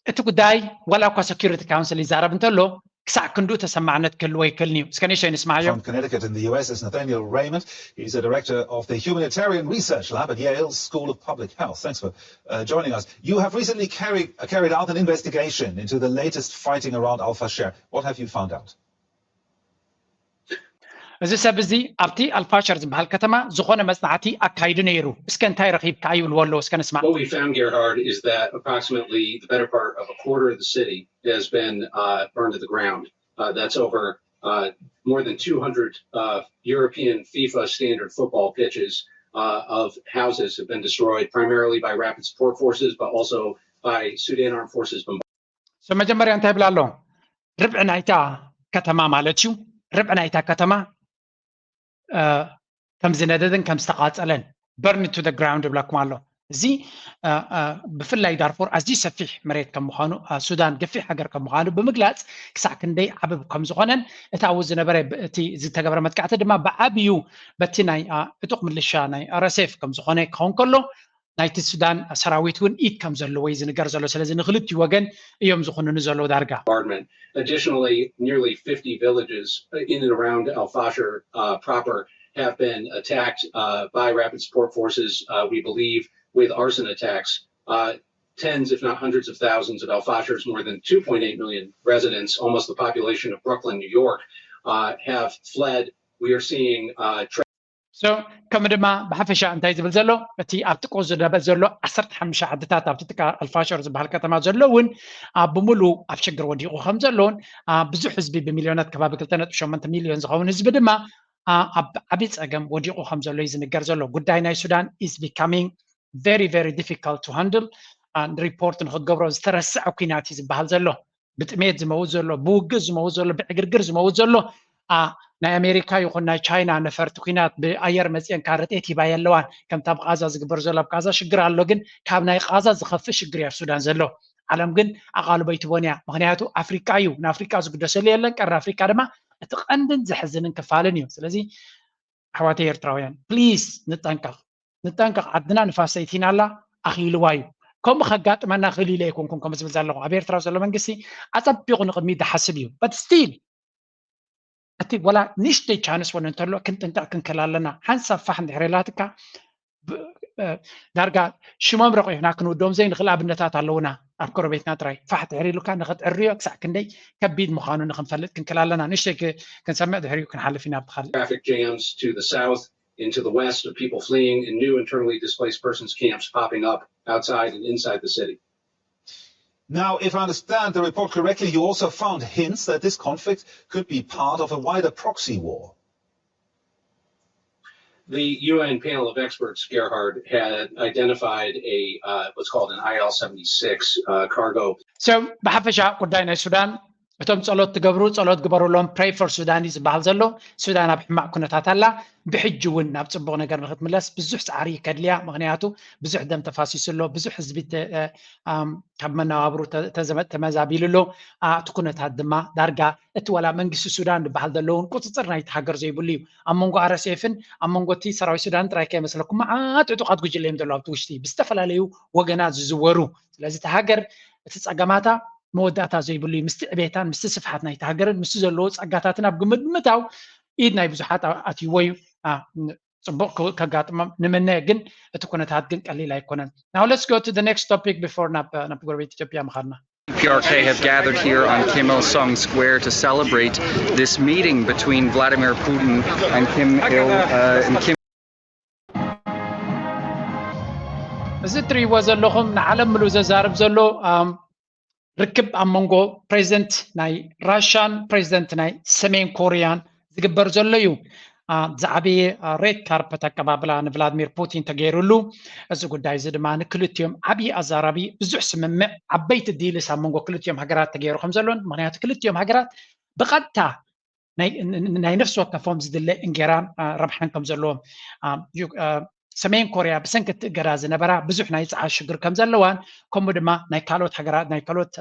እቲ ጉዳይ ዋላ እኳ ሴኩሪቲ ካውንስል ይዛረብ እንተሎ ክሳዕ ክንዱ ተሰማዕነት ክህልዎ ይክእልን እዩ። እስከ ንእሽተይ ንስማዓዮ። From Connecticut in the U S is Nathaniel Raymond. He's the director of the Humanitarian Research Lab at Yale School of Public Health. Thanks for uh, joining us. You have recently carried, uh, carried out an investigation into the latest fighting around Al Fasher. What have you found out? እዚ ሰብ እዚ ኣብቲ ኣልፋሸር ዝበሃል ከተማ ዝኾነ መጽናዕቲ ኣካይዱ ነይሩ። እስከ እንታይ ረኺብካ ይብልዎ ኣለዉ። እስከ ንስማዕ። What we found, Gerhard, is that approximately the better part of a quarter of the city has been uh, burned to the ground. Uh, that's over uh, more than two hundred uh, European FIFA standard football pitches uh, of houses have been destroyed primarily by rapid support forces, but also by Sudan Armed Forces bombardment. So መጀመርያ እንታይ ይብላ ኣሎ? ርብዒ ናይታ ከተማ ማለት እዩ። ርብዒ ናይታ ከተማ ከም ዝነደደን ከም ዝተቃጸለን፣ burn to the ground ይብለኩም ኣሎ። እዚ ብፍላይ ዳርፎር ኣዝዩ ሰፊሕ መሬት ከም ምዃኑ፣ ሱዳን ገፊሕ ሃገር ከም ምዃኑ ብምግላጽ፣ ክሳዕ ክንደይ ዓብብ ከም ዝኾነን፣ እቲ ኣብኡ ዝነበረ እቲ ዝተገብረ መጥቃዕቲ ድማ ብዓብዩ በቲ ናይ ዕጡቕ ምልሻ ናይ RSF ከም ዝኾነ ክኸውን ከሎ፣ ናይቲ ሱዳን ሰራዊት እውን ኢድ ከም ዘለዎ እዩ ዝንገር ዘሎ። ስለዚ ንክልቲኡ ወገን እዮም ዝኹንኑ ዘለዉ ዳርጋ። Additionally, nearly fifty villages in and around Al Fasher uh, proper have been attacked uh, by rapid support forces, uh, we believe, with arson attacks. Uh, tens, if not hundreds of thousands of Al Fasher's more than two point eight million residents, almost the population of Brooklyn, New York, uh, have fled. We are seeing uh, so ከም ድማ ብሓፈሻ እንታይ ዝብል ዘሎ፣ እቲ ኣብ ጥቁ ዝደበ ዘሎ ዓሰርተ ሓሙሽተ ዓድታት ኣብቲ ጥቃ ኣልፋሸር ዝበሃል ከተማ ዘሎ እውን ብምሉ ኣብ ሽግር ወዲቑ ከም ዘለውን፣ ብዙሕ ህዝቢ ብሚልዮናት ከባቢ ክልተ ነጥቢ ሸሞንተ ሚልዮን ዝኸውን ህዝቢ ድማ ኣብ ዓብዪ ፀገም ወዲቑ ከም ዘሎ እዩ ዝንገር ዘሎ። ጉዳይ ናይ ሱዳን is becoming very very difficult to handle። ሪፖርት ንክትገብሮ ዝተረስዐ ኩናት እዩ ዝበሃል ዘሎ። ብጥሜት ዝመውት ዘሎ፣ ብውግእ ዝመውት ዘሎ፣ ብዕግርግር ዝመውት ዘሎ፣ ናይ ኣሜሪካ ይኹን ናይ ቻይና ነፈርቲ ኩናት ብኣየር መፅየን ካረጤት ሂባ የለዋን። ከምታ ኣብ ቃዛ ዝግበር ዘሎ፣ ኣብ ቃዛ ሽግር ኣሎ፣ ግን ካብ ናይ ቃዛ ዝኸፍእ ሽግር እያ ኣብ ሱዳን ዘሎ። ዓለም ግን ኣቓልቦ ኣይትቦን እያ። ምክንያቱ ኣፍሪቃ እዩ፣ ንኣፍሪቃ ዝግደሰሉ የለን። ቀርኒ ኣፍሪቃ ድማ እቲ ቀንድን ዘሕዝንን ክፋልን እዩ። ስለዚ ኣሕዋተይ ኤርትራውያን፣ ፕሊስ ንጠንቀቕ፣ ንጠንቀቕ። ዓድና ንፋስ ሰይቲና ኣላ፣ ኣኺልዋ እዩ። ከምኡ ከጋጥመና ክእል ኢለ ኣይኮንኩን ከምኡ ዝብል ዘለኹ። ኣብ ኤርትራ ዘሎ መንግስቲ ኣጸቢቑ ንቕድሚት ዝሓስብ እዩ። But still እቲ ወላ ንእሽተይ ቻንስ እውን እንተሎ ክንጥንቀቕ ክንክእል ኣለና። ሓንሳብ ፋሕ እንድሕር ኢላትካ ዳርጋ ሽሞም ረቑሕና ክንውድኦም ዘይንኽእል ኣብነታት ኣለውና። ኣብ ጎረቤትና ጥራይ ፋሕ ድሕር ኢሉካ ንኽትዕርዮ ክሳዕ ክንደይ ከቢድ ምዃኑ ንኽንፈልጥ ክንክእል ኣለና። ንእሽተይ ክንሰምዕ ድሕሪኡ ክንሓልፍ ኢና ብኻልእ። Traffic jams to the south and to the west of people fleeing and new internally displaced persons camps popping up outside and inside the city. Now, if I understand the report correctly, you also found hints that this conflict could be part of a wider proxy war. The U N panel of experts, Gerhard, had identified a uh, what's called an I L seventy-six uh, cargo. So ብሓፈሻ ጉዳይ ናይ ሱዳን እቶም ጸሎት ትገብሩ ጸሎት ግበሩሎም፣ pray for Sudan እዩ ዝበሃል ዘሎ። ሱዳን ኣብ ሕማቕ ኩነታት ኣላ። ብሕጂ እውን ናብ ጽቡቕ ነገር ንክትምለስ ብዙሕ ጻዕሪ ከድልያ። ምክንያቱ ብዙሕ ደም ተፋሲሱ ኣሎ፣ ብዙሕ ህዝቢ ካብ መነባብሩ ተመዛቢሉ ኣሎ። እቲ ኩነታት ድማ ዳርጋ እቲ ዋላ መንግስቲ ሱዳን ዝበሃል ዘሎ እውን ቁፅፅር ናይቲ ሃገር ዘይብሉ እዩ። ኣብ መንጎ RSF ን ኣብ መንጎ እቲ ሰራዊት ሱዳን ጥራይ ከይመስለኩም መዓት ዕጡቓት ጉጅለ እዮም ዘለዉ ኣብቲ ውሽጢ ብዝተፈላለዩ ወገናት ዝዝወሩ። ስለዚ እቲ ሃገር እቲ ፀገማታ መወዳእታ ዘይብሉ እዩ። ምስቲ ዕቤታን ምስቲ ስፍሓት ናይቲ ሃገርን ምስቲ ዘለዎ ፀጋታትን ኣብ ግምት ብምእታው ኢድ ናይ ብዙሓት ኣትይዎ እዩ። ፅቡቕ ከጋጥሞም ንምነ፣ ግን እቲ ኩነታት ግን ቀሊል ኣይኮነን። Now let's go to the next topic before ናብ ናብ ጎረቤት ኢትዮጵያ ምኻድና። P R K have gathered here on Kim Il Sung Square to celebrate this meeting between Vladimir Putin and Kim Il uh, and Kim. እዚ እትርእይዎ ዘለኹም ንዓለም ምሉእ ዘዛርብ ዘሎ ርክብ ኣብ መንጎ ፕሬዚደንት ናይ ራሻን ፕሬዚደንት ናይ ሰሜን ኮሪያን ዝግበር ዘሎ እዩ። ዝዓበየ ሬድ ካርፐት ኣቀባብላ ንቭላድሚር ፑቲን ተገይሩሉ። እዚ ጉዳይ እዚ ድማ ንክልቲኦም ዓብዪ ኣዛራቢ ብዙሕ ስምምዕ ዓበይቲ ዲልስ ኣብ መንጎ ክልቲኦም ሃገራት ተገይሩ ከም ዘሎን፣ ምክንያቱ ክልቲኦም ሃገራት ብቐጥታ ናይ ነፍሲ ወከፎም ዝድለ እንጌራን ረብሓን ከም ዘለዎም፣ ሰሜን ኮርያ ብሰንኪ እቲ እገዳ ዝነበራ ብዙሕ ናይ ጸዓት ሽግር ከም ዘለዋን፣ ከምኡ ድማ ናይ ካልኦት ሃገራት ናይ ካልኦት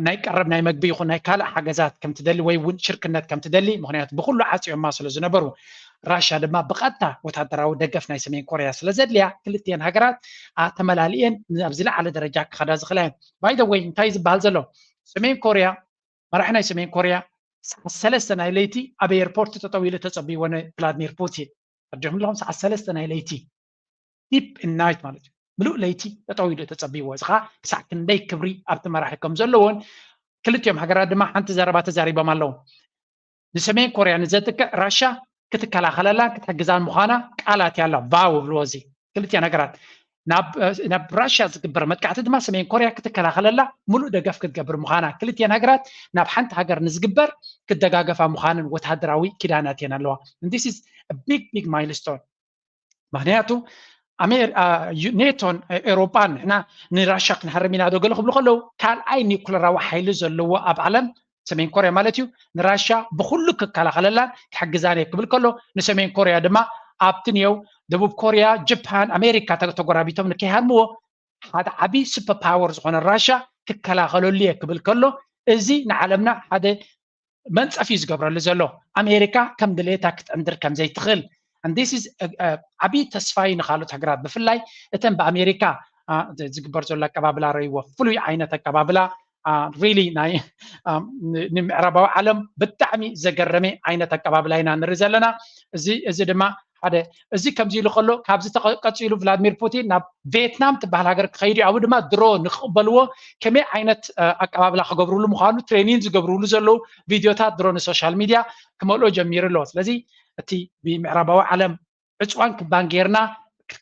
ናይ ቀረብ ናይ መግቢ ይኹን ናይ ካልእ ሓገዛት ከም ትደሊ ወይ እውን ሽርክነት ከም ትደሊ፣ ምክንያቱ ብኩሉ ዓጽዮማ ስለ ዝነበሩ፣ ራሽያ ድማ ብቐጥታ ወታደራዊ ደገፍ ናይ ሰሜን ኮርያ ስለ ዘድልያ፣ ክልቲኤን ሃገራት ተመላሊኤን ናብ ዝለዓለ ደረጃ ክኸዳ ዝኽእላ እየን። By the way እንታይ ዝበሃል ዘሎ፣ ሰሜን ኮርያ መራሒ ናይ ሰሜን ኮርያ ሰዓት ሰለስተ ናይ ለይቲ ኣብ ኤርፖርት ጠጠው ኢሉ ተጸቢዎ ንቭላድሚር ፑቲን። ኣጆኹም ኣለኹም ሰዓት ሰለስተ ናይ ለይቲ፣ ዲፕ ናይት ማለት እዩ። ምሉእ ለይቲ ጠጠው ኢሉ ተጸቢዎ። እዚ ከዓ ክሳዕ ክንደይ ክብሪ ኣብቲ መራሒ ከም ዘለዎን ክልቲኦም ሃገራት ድማ ሓንቲ ዘረባ ተዛሪቦም ኣለዉ። ንሰሜን ኮርያ ንዘጥቅዕ ራሻ ክትከላኸለላን ክትሕግዛን ምዃና ቃላት ያላ ቫው ብልዎ እዚ ክልቲኣን ሃገራት ናብ ራሽያ ዝግበር መጥቃዕቲ ድማ ሰሜን ኮርያ ክትከላኸለላ ሙሉእ ደገፍ ክትገብር ምዃና ክልቲኣን ሃገራት ናብ ሓንቲ ሃገር ንዝግበር ክደጋገፋ ምዃንን ወታደራዊ ኪዳናት እየን ኣለዋ። ቢግ ቢግ ማይልስቶን ምክንያቱ ኔቶን ኤውሮጳን ንሕና ንራሻ ክንሃርም ኢና ዶ ገለ ክብሉ ከለዉ ካልኣይ ኒኩለራዊ ሓይሊ ዘለዎ ኣብ ዓለም ሰሜን ኮርያ ማለት እዩ ንራሻ ብኩሉ ክከላኸለላን ክሕግዛን እየ ክብል ከሎ ንሰሜን ኮርያ ድማ ኣብቲ ንየው ደቡብ ኮርያ ጃፓን ኣሜሪካ ተጎራቢቶም ንከይሃርምዎ ሓደ ዓብዪ ሱፐር ፓወር ዝኾነ ራሻ ክከላኸለሉ እየ ክብል ከሎ እዚ ንዓለምና ሓደ መንፀፍ እዩ ዝገብረሉ ዘሎ ኣሜሪካ ከም ድሌታ ክትዕንድር ከም ዘይትኽእል this is ዓብዪ ተስፋ እዩ ንካልኦት ሃገራት ብፍላይ እተን ብኣሜሪካ ዝግበር ዘሎ ኣቀባብላ ረይዎ ፍሉይ ዓይነት ኣቀባብላ really ናይ ንምዕራባዊ ዓለም ብጣዕሚ ዘገረመ ዓይነት ኣቀባብላ ኢና ንርኢ ዘለና እዚ ድማ ሓደ እዚ ከምዚ ኢሉ ከሎ ካብዚ ቀፂሉ ቭላድሚር ፑቲን ናብ ቬትናም ትበሃል ሃገር ክኸይድ እዩ ኣብኡ ድማ ድሮ ንክቕበልዎ ከመይ ዓይነት ኣቀባብላ ክገብርሉ ምዃኑ ትሬኒን ዝገብርሉ ዘለዉ ቪድዮታት ድሮ ንሶሻል ሚድያ ክመልኦ ጀሚሩ ኣሎ ስለዚ እቲ ብምዕራባዊ ዓለም ዕፅዋን ክባን ጌርና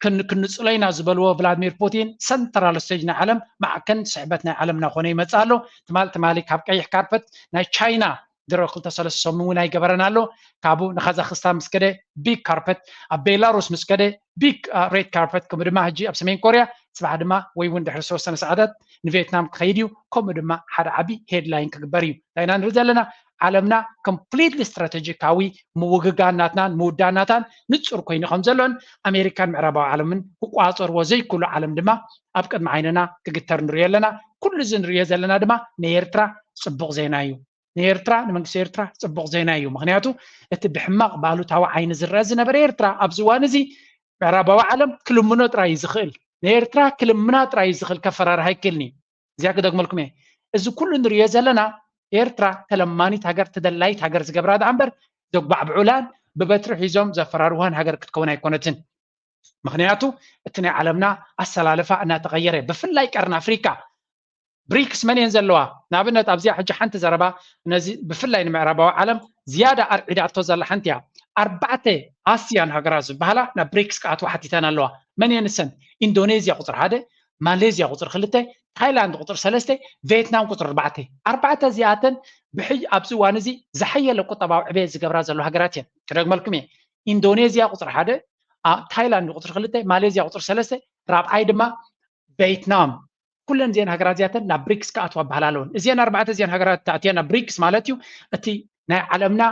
ክንፅሎ ኢና ዝበልዎ ቭላድሚር ፑቲን ሰንትራል ስቴጅ ናይ ዓለም ማዕከን ስሕበት ናይ ዓለምና ኮነ ይመፅእ ኣሎ ትማል ትማሊ ካብ ቀይሕ ካርፐት ናይ ቻይና ድሮ ክልተ ሰለስተ ሰሙን እውን ኣይገበረን ኣሎ ካብኡ ንካዛክስታን ምስ ከደ ቢግ ካርፐት ኣብ ቤላሩስ ምስ ከደ ቢግ ሬድ ካርፐት ከምኡ ድማ ሕጂ ኣብ ሰሜን ኮርያ ፅባሕ ድማ ወይ እውን ድሕሪ ዝተወሰነ ሰዓታት ንቬትናም ክኸይድ እዩ ከምኡ ድማ ሓደ ዓብዪ ሄድላይን ክግበር እዩ እንታይ ኢና ንርኢ ዘለና ዓለምና ኮምፕሊትሊ ስትራቴጂካዊ ምውግጋን ናትናን ምውዳእ ናታን ንፁር ኮይኑ ከም ዘሎን ኣሜሪካን ምዕራባዊ ዓለምን ክቋፀርዎ ዘይክእሉ ዓለም ድማ ኣብ ቅድሚ ዓይንና ክግተር ንሪኦ ኣለና ኩሉ እዚ ንሪኦ ዘለና ድማ ንኤርትራ ፅቡቕ ዜና እዩ ንኤርትራ ንመንግስቲ ኤርትራ ፅቡቕ ዜና እዩ ምክንያቱ እቲ ብሕማቕ ባሉታዊ ዓይኒ ዝረአ ዝነበረ ኤርትራ ኣብዚ እዋን እዚ ምዕራባዊ ዓለም ክልምኖ ጥራይ እዩ ዝኽእል ንኤርትራ ክልምና ጥራይ እዩ ዝኽእል ከፈራርሃ ይክእልኒ እዚኣ ክደግመልኩም እየ እዚ ኩሉ ንሪኦ ዘለና ኤርትራ ተለማኒት ሃገር ተደላይት ሃገር ዝገብራ ደኣ እምበር ዘጓዕብዑላን ብበትሪ ሒዞም ዘፈራርዋን ሃገር ክትከውን ኣይኮነትን ምክንያቱ እቲ ናይ ዓለምና ኣሰላልፋ እናተቀየረ ብፍላይ ቀርኒ ኣፍሪካ ብሪክስ መን እየን ዘለዋ ንኣብነት ኣብዚኣ ሕጂ ሓንቲ ዘረባ ነዚ ብፍላይ ንምዕራባዊ ዓለም ዝያዳ ኣርዒዳቶ ዘላ ሓንቲ እያ ኣርባዕተ ኣስያን ሃገራት ዝበሃላ ናብ ብሪክስ ክኣትዋ ሓቲተን ኣለዋ መን እየን ንሰን ኢንዶኔዝያ ቁፅሪ ሓደ ማሌዝያ ቁፅሪ ክልተ ታይላንድ ቁፅሪ ሰለስተ ቬትናም ቁፅሪ ኣርባዕተ ኣርባዕተ እዚኣተን ብሕይ ኣብዚ እዋን እዚ ዝሓየለ ቁጠባዊ ዕቤት ዝገብራ ዘሎ ሃገራት እየን ክደግመልኩም እየ ኢንዶኔዝያ ቁፅሪ ሓደ ታይላንድ ቁፅሪ ክልተ ማሌዝያ ቁፅሪ ሰለስተ ራብዓይ ድማ ቬትናም ኩለን እዚአን ሃገራት እዚኣተን ናብ ብሪክስ ክኣትዋ በሃል ኣለውን እዚአን ኣርባዕተ እዚአን ሃገራት ተኣትያ ናብ ብሪክስ ማለት እዩ እቲ ናይ ዓለምና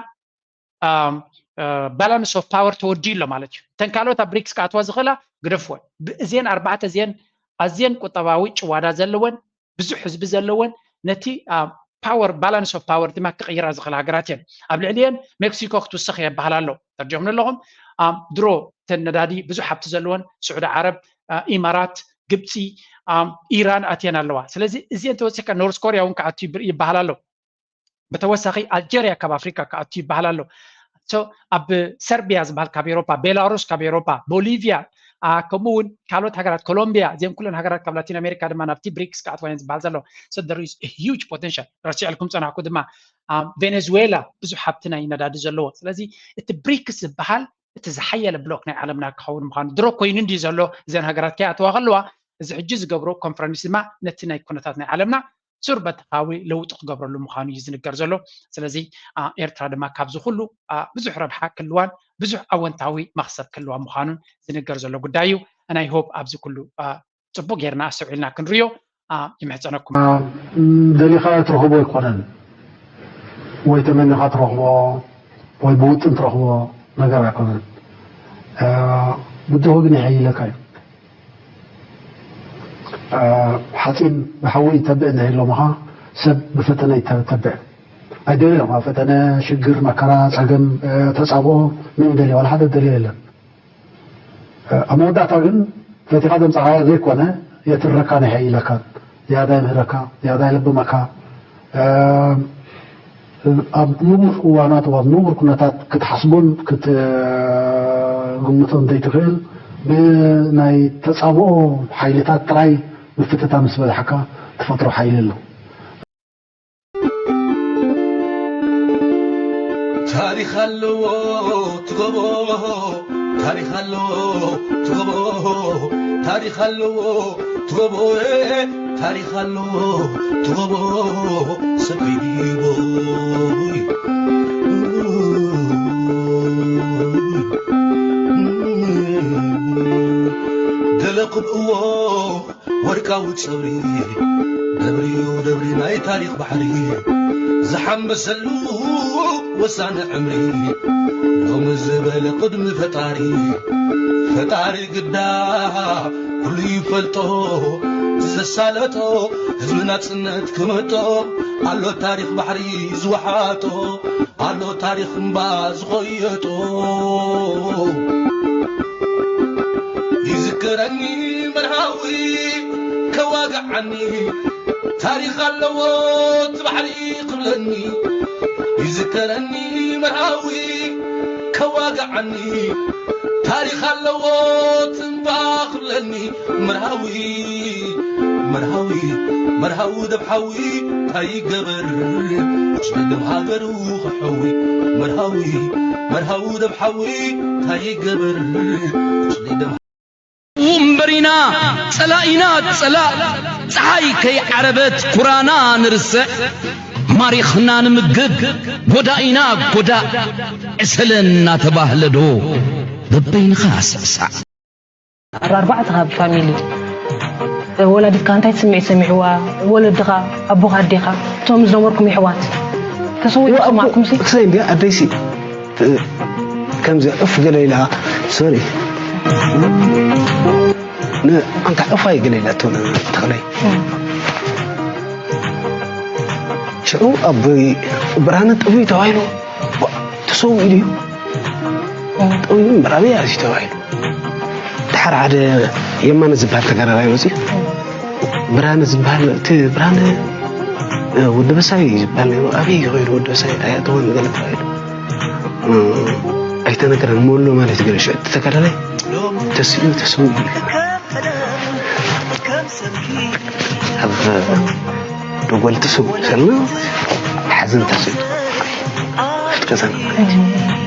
balance of power ተወዲኡ ኣሎ ማለት እዩ እተን ካልኦት ኣብ ብሪክስ ክኣትዋ ዝኽእላ ግደፍወን እዚአን ኣርባዕተ እዚአን ኣዝየን ቁጠባዊ ጭዋዳ ዘለወን ብዙሕ ህዝቢ ዘለወን ነቲ power balance of power ድማ ክቕይራ ዝኽእላ ሃገራት እየን ኣብ ልዕሊአን ሜክሲኮ ክትውስኽ እየ በሃል ኣሎ ተርጆም ኣለኹም ድሮ ተን ነዳዲ ብዙሕ ሃብቲ ዘለወን ስዑዲ ዓረብ ኢማራት ግብፂ ኢራን ኣትየን ኣለዋ ስለዚ እዚአን ተወሲካ ኖርስ ኮርያ እውን ክኣቱ ይበሃል ኣሎ ብተወሳኺ ኣልጀርያ ካብ ኣፍሪካ ክኣቱ ይበሃል ኣሎ ኣብ ሰርቢያ ዝበሃል ካብ ኤሮፓ ቤላሩስ ካብ ኤሮፓ ቦሊቪያ ከምኡ እውን ካልኦት ሃገራት ኮሎምቢያ እዚአን ኩለን ሃገራት ካብ ላቲን ኣሜሪካ ድማ ናብቲ ብሪክስ ክኣትዋ እየን ዝበሃል ዘሎ huge potential ረሲዐልኩም ፀናሕኩ ድማ ቬኔዙዌላ ብዙሕ ሃብቲ ናይ ነዳዲ ዘለዎ ስለዚ እቲ ብሪክስ ዝበሃል እቲ ዝሓየለ ብሎክ ናይ ዓለምና ክኸውን ምዃኑ ድሮ ኮይኑ እንዲ ዘሎ እዘን ሃገራት ከይኣተዋ ከለዋ እዚ ሕጂ ዝገብሮ ኮንፈረንስ ድማ ነቲ ናይ ኩነታት ናይ ዓለምና ሱር በተኻዊ ለውጢ ክገብረሉ ምዃኑ እዩ ዝንገር ዘሎ ስለዚ ኤርትራ ድማ ካብዚ ኩሉ ብዙሕ ረብሓ ክልዋን ብዙሕ ኣወንታዊ መክሰብ ክልዋ ምዃኑን ዝንገር ዘሎ ጉዳይ እዩ ናይ ሆፕ ኣብዚ ኩሉ ፅቡቅ ጌርና ኣስተውዒልና ክንሪዮ ይምሕፀነኩም። ደሊኻ ትረኽቦ ኣይኮነን፣ ወይ ተመኒኻ ትረኽቦ ወይ ብውጥን ትረኽቦ ነገር ኣይኮነን። ብድሆ ግን ይሓይለካ እዩ። ሓፂን ብሓዊ ይተብዕ እንድሕር ኢሎምኻ ሰብ ብፈተነ ይተብዕ። ኣይደልዮም ኣብ ፈተነ፣ ሽግር፣ መከራ፣ ፀገም፣ ተፃብኦ መን ይደልዮ? ዋላ ሓደ ዝደልዮ የለን። ኣብ መወዳእታ ግን ፈቲኻ ዘምፃኻዮ ዘይኮነ የትረካን የሐይለካን፣ ዝያዳ የምህረካ፣ ዝያዳ የለብመካ። ኣብ ንቡር እዋናት ኣብ ንቡር ኩነታት ክትሓስቦን ክትግምቶን ዘይትኽእል ብናይ ተጻብኦ ሓይልታት ጥራይ ምፍትታ ምስ በዝሓካ ትፈጥሮ ሓይሊ ኣሎ። ታሪኽ ኣለዎ ትጎቦ ታሪኽ ኣለዎ ትጎቦ ታሪኽ ኣለዎ ትጎቦ ታሪኽ ኣለዎ ትጎቦ ሰበይቦ ገለ ክብእዎ ወርቃዊ ጸብሪ ደብሪዩ ደብሪ ናይ ታሪኽ ባሕሪ ዝሓንበሰሉ ወሳኒ ዕምሪ ሎሚ ዝበለ ቅድሚ ፈጣሪ ፈጣሪ ግዳ ኩሉ ይፈልጦ ዘሳለጦ ህዝቢ ናጽነት ክመጦ ኣሎ ታሪኽ ባሕሪ ዝወሓጦ ኣሎ ታሪኽ እምባ ዝኸየጦ ይዝከረኒ መርሃዊ ከዋግዓኒ ታሪኽ ኣለዎ እቲ ባሕሪ ክብለኒ ይዝከረኒ መርሃዊ ከዋግዓኒ ታሪኽ ኣለዎ እቲ እምባ ክብለኒ መርሃዊ መርሃዊ መርሃዊ ደብሓዊ እንታይ ይገበር ጸገም ሃገሩ ክሕዊ መርሃዊ መርሃዊ ደብሓዊ እንታይ ይገበር ጸገም እምበሪና ጸላኢና ጸላእ ጸሓይ ከይዓረበት ኩራና ንርስዕ ማሪኽና ንምግብ ጎዳኢና ጎዳእ ዕሰለ እናተባህለ ዶ በበይንኻ ስዕሳዕ ኣርባዕተ ካብ ፋሚሊ ወላዲትካ እንታይ ስምዒት ሰሚዕዋ ወለድኻ ኣቦኻ ኣዴኻ እቶም ዝነበርኩም ይሕዋት ተሰዊኡ ሰማዕኩም ሲ ክሳይ እንዲያ ኣደይሲ ከምዚ ዑፍ ገለ ኢላ ሶሪ ኣንታ ዑፍ ኣይገለ ኢላ እቶና ተኽለይ ሽዑ ኣቦይ ብርሃነ ጠውዩ ተባሂሉ ተሰዊኡ ድዩ ጠውዩ ምራበይ ኣዝዩ ተባሂሉ ድሓር ሓደ የማነ ዝበሃል ተጋዳላይ መፅዩ ብርሃነ ዝበሃል እቲ ብርሃነ ወዲ በሳይ ዝበሃል ነይሩ ኣበይ ይኸይዱ ወዲ በሳይ ኣያእተወን ገለ ተባሂሉ ኣይተነገረን ሞሎ ማለት ገለ ሽዑ እቲ ተጋዳላይ ተስኡ ተስኡ ኣብ ደጎል ተስኡ ሰልና ሓዘን ተስኡ ገዛና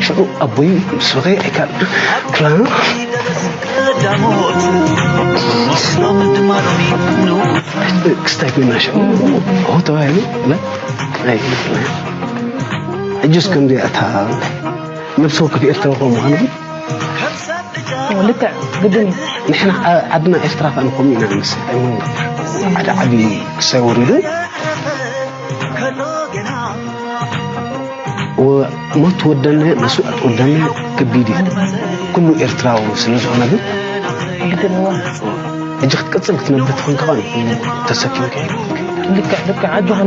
ሽዑ ኣቦይ ምስ በኸየ ኣይከኣል ክላ ክስታይ ኮይና ሽዑ ሆ ተባሂሉ ሕጅስ ከምዚ ኣታ ነብሲ ወከፍ ኤርትራዊ ከም ምዃኑ ልክዕ ግድን እዩ ንሕና ዓድና ኤርትራ ከኣ ንከምኡ ኢና ንመስል ኣይሞን ሓደ ዓቢ ክሳይ ወሪዱ ሞት ወደነ መስዋእት ወደነ ከቢድ እዩ ኩሉ ኤርትራዊ ስለ ዝኾነ ግን ሕጂ ክትቅጽል ክትነብር ትኾንካ ተሰኪምካ ልክዕ ልክዕ ኣጆኻ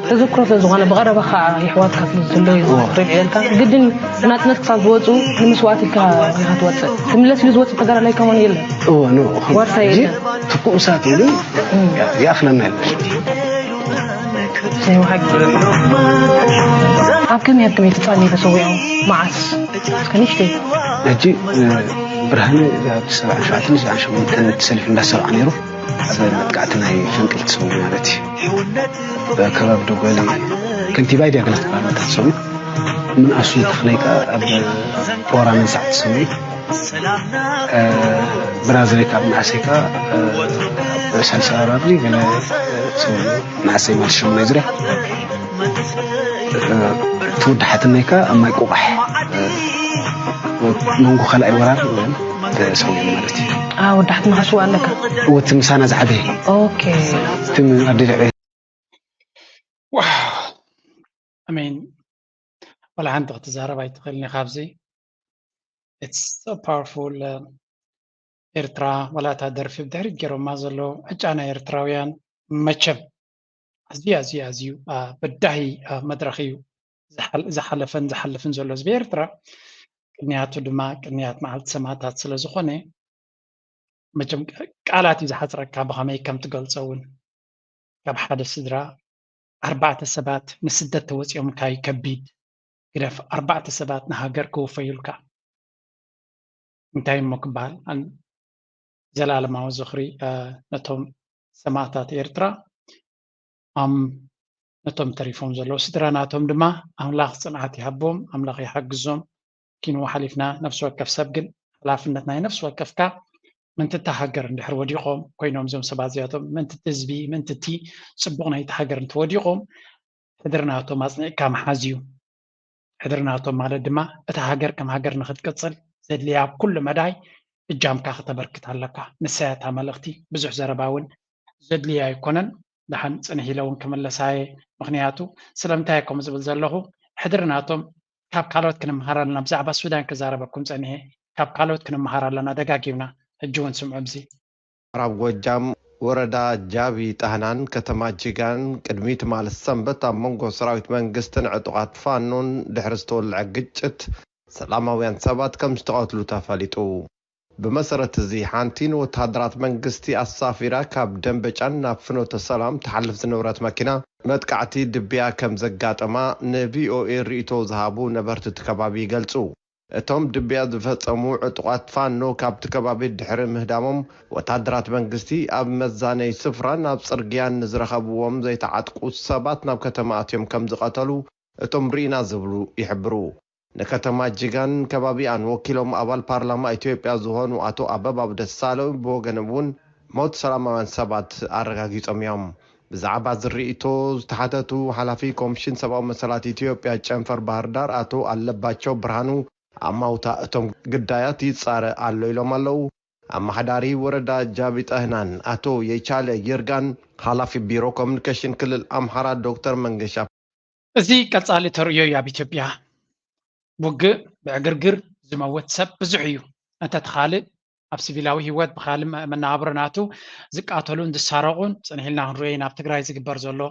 ተዘክሮ ስለ ዝኾነ ብቐረባ ከዓ የሕዋትካ ስለ ዘለዉ ሪብዒ ኢልካ ግድን ብናፅነት ክሳብ ዝወፁ ንምስዋእቲ ኢልካ ኢኻ ትወፅእ ክምለስ ኢሉ ዝወፅእ ተጋዳላይ ከማን የለን እወ ኖ ዋርሳይ የለን ትኩእ እሳት ኢሉ ይኣኽለና የለን ኣብ ከመይ ኣብ ከመይ ትፃሊ ተሰዊዖም መዓስ እስከ ንሽተይ ሕጂ ብርሃነ ኣብ ሰብዓ ሸውዓተ ሰብዓ ሸሞንተ ሰልፊ እንዳሰርዓ ነይሩ ኣብ መጥቃዕቲ ናይ ፈንቅል ትስሙ ማለት እዩ ከባቢ ደጎሊ ከንቲባ ድያ ገለ ትበሃል ቦታ ትሰሙ ምንኣሱ ተኽለይ ከዓ ኣብ ጦራ መንሳዕ ትሰሙ ብራዘሪ ካብ ምንኣሰይ ከዓ ሳልሳ ኣራሪ ገለ ትሰሙ ምንኣሰይ ማለት ሸሙናይ ዙርያ ትውድሓትነይ ከዓ ኣብ ማይ ቆቋሕ መንጎ ካልኣይ ወራር ተሰዊኡ ማለት እዩ። ኣዎ ዳሕት ንኸስዋ ኣለካ። እቲ ምሳና ዝዓበየ። ኦኬ። እቲ ኣደ ልዕበ። ዋው ኣሜን። ወላ ሓንቲ ክትዛረብ ኣይትኽእልን ኢኻ ኣብዚ። It's so powerful. ኤርትራ ዋላ እታ ደርፊ ብድሕሪት ገይሮማ ዘለዉ ዕጫና ኤርትራውያን መቸም ኣዝዩ ኣዝዩ ኣዝዩ በዳሂ መድረኽ እዩ ዝሓለፈን ዝሓልፍን ዘሎ ህዝቢ ኤርትራ። ቅንያቱ ድማ ቅንያት መዓልቲ ሰማእታት ስለ ዝኾነ መቸም ቃላት እዩ ዝሓፅረካ ብኸመይ ከም ትገልፆ እውን ካብ ሓደ ስድራ ኣርባዕተ ሰባት ንስደት ተወፂኦምካ እዩ ከቢድ። ግደፍ ኣርባዕተ ሰባት ንሃገር ክወፈዩልካ። እንታይ እሞ ክበሃል? ዘላለማዊ ዝኽሪ ነቶም ሰማእታት ኤርትራ፣ ነቶም ተሪፎም ዘለዉ ስድራ ናቶም ድማ ኣምላኽ ጽንዓት ይሃቦም፣ ኣምላኽ ይሓግዞም። ኪንዎ ሓሊፍና ነፍሲ ወከፍ ሰብ ግን ሓላፍነት ናይ ነፍሲ ወከፍካ ምንትቲ ሃገር እንድሕር ወዲቖም ኮይኖም እዞም ሰባት እዚኣቶም ምንትቲ ህዝቢ ምንትቲ ጽቡቕ ናይቲ ሃገር እንተወዲቖም ሕድሪ ናቶም ኣጽኒዕካ ምሓዝ እዩ። ሕድሪ ናቶም ማለት ድማ እታ ሃገር ከም ሃገር ንኽትቅጽል ዘድልያ ኣብ ኩሉ መዳይ እጃምካ ክተበርክት ኣለካ። ንሳ እያ እታ መልእኽቲ። ብዙሕ ዘረባ እውን ዘድልያ ኣይኮነን። ደሓን ጽንሕ ኢለ እውን ክምለሳ እየ። ምኽንያቱ ስለምንታይ እየ ከምኡ ዝብል ዘለኹ? ሕድሪ ናቶም ካብ ካልኦት ክንምሃር ኣለና። ብዛዕባ ሱዳን ክዛረበኩም ጸኒሐ። ካብ ካልኦት ክንምሃር ኣለና ደጋጊምና። ሕጂ እውን ስምዑ። ኣብዚ ምዕራብ ጎጃም ወረዳ ጃቢ ጣህናን ከተማ ጅጋን ቅድሚ ትማሊ ሰንበት ኣብ መንጎ ሰራዊት መንግስትን ዕጡቓት ፋኖን ድሕሪ ዝተወልዐ ግጭት ሰላማውያን ሰባት ከም ዝተቐትሉ ተፈሊጡ። ብመሰረት እዚ ሓንቲ ንወተሃደራት መንግስቲ ኣሳፊራ ካብ ደንበጫን ናብ ፍኖተ ሰላም ትሓልፍ ዝነበረት መኪና መጥቃዕቲ ድብያ ከም ዘጋጠማ ን ቪኦኤ ርእይቶ ዝሃቡ ነበርቲ እቲ ከባቢ ይገልጹ። እቶም ድብያ ዝፈጸሙ ዕጡቓት ፋኖ ካብቲ ከባቢ ድሕሪ ምህዳሞም፣ ወታደራት መንግስቲ ኣብ መዛነዪ ስፍራን ኣብ ጽርግያን ንዝረኸብዎም ዘይተዓጥቁ ሰባት ናብ ከተማ ኣትዮም ከም ዝቐተሉ እቶም ርኢና ዝብሉ ይሕብሩ። ንከተማ ጅጋን ከባቢኣን ወኪሎም ኣባል ፓርላማ ኢትዮጵያ ዝኾኑ ኣቶ ኣበባው ደሳለኝ ብወገኖም እውን ሞት ሰላማውያን ሰባት ኣረጋጊጾም እዮም። ብዛዕባ እዚ ርእይቶ ዝተሓተቱ ሓላፊ ኮሚሽን ሰብኣዊ መሰላት ኢትዮጵያ ጨንፈር ባህር ዳር ኣቶ ኣለባቸው ብርሃኑ ኣማውታ እቶም ግዳያት ይጻረ ኣሎ ኢሎም ኣለዉ። ኣመሓዳሪ ወረዳ ጃቢ ጠህናን ኣቶ የቻለ ይርጋን ሓላፊ ቢሮ ኮሚኒኬሽን ክልል ኣምሓራ ዶክተር መንገሻ እዚ ቀጻሊ ተርእዮ እዩ ኣብ ኢትዮጵያ። ውግእ ብዕግርግር ዝመውት ሰብ ብዙሕ እዩ። እንተትኻልእ ኣብ ሲቪላዊ ህይወት ብኻልእ መ- መነባብሮ ናቱ ዝቃተሉን ዝሳረቑን ጽንሕ ኢልና ክንሪኦ ኢና። ኣብ ትግራይ ዝግበር ዘሎ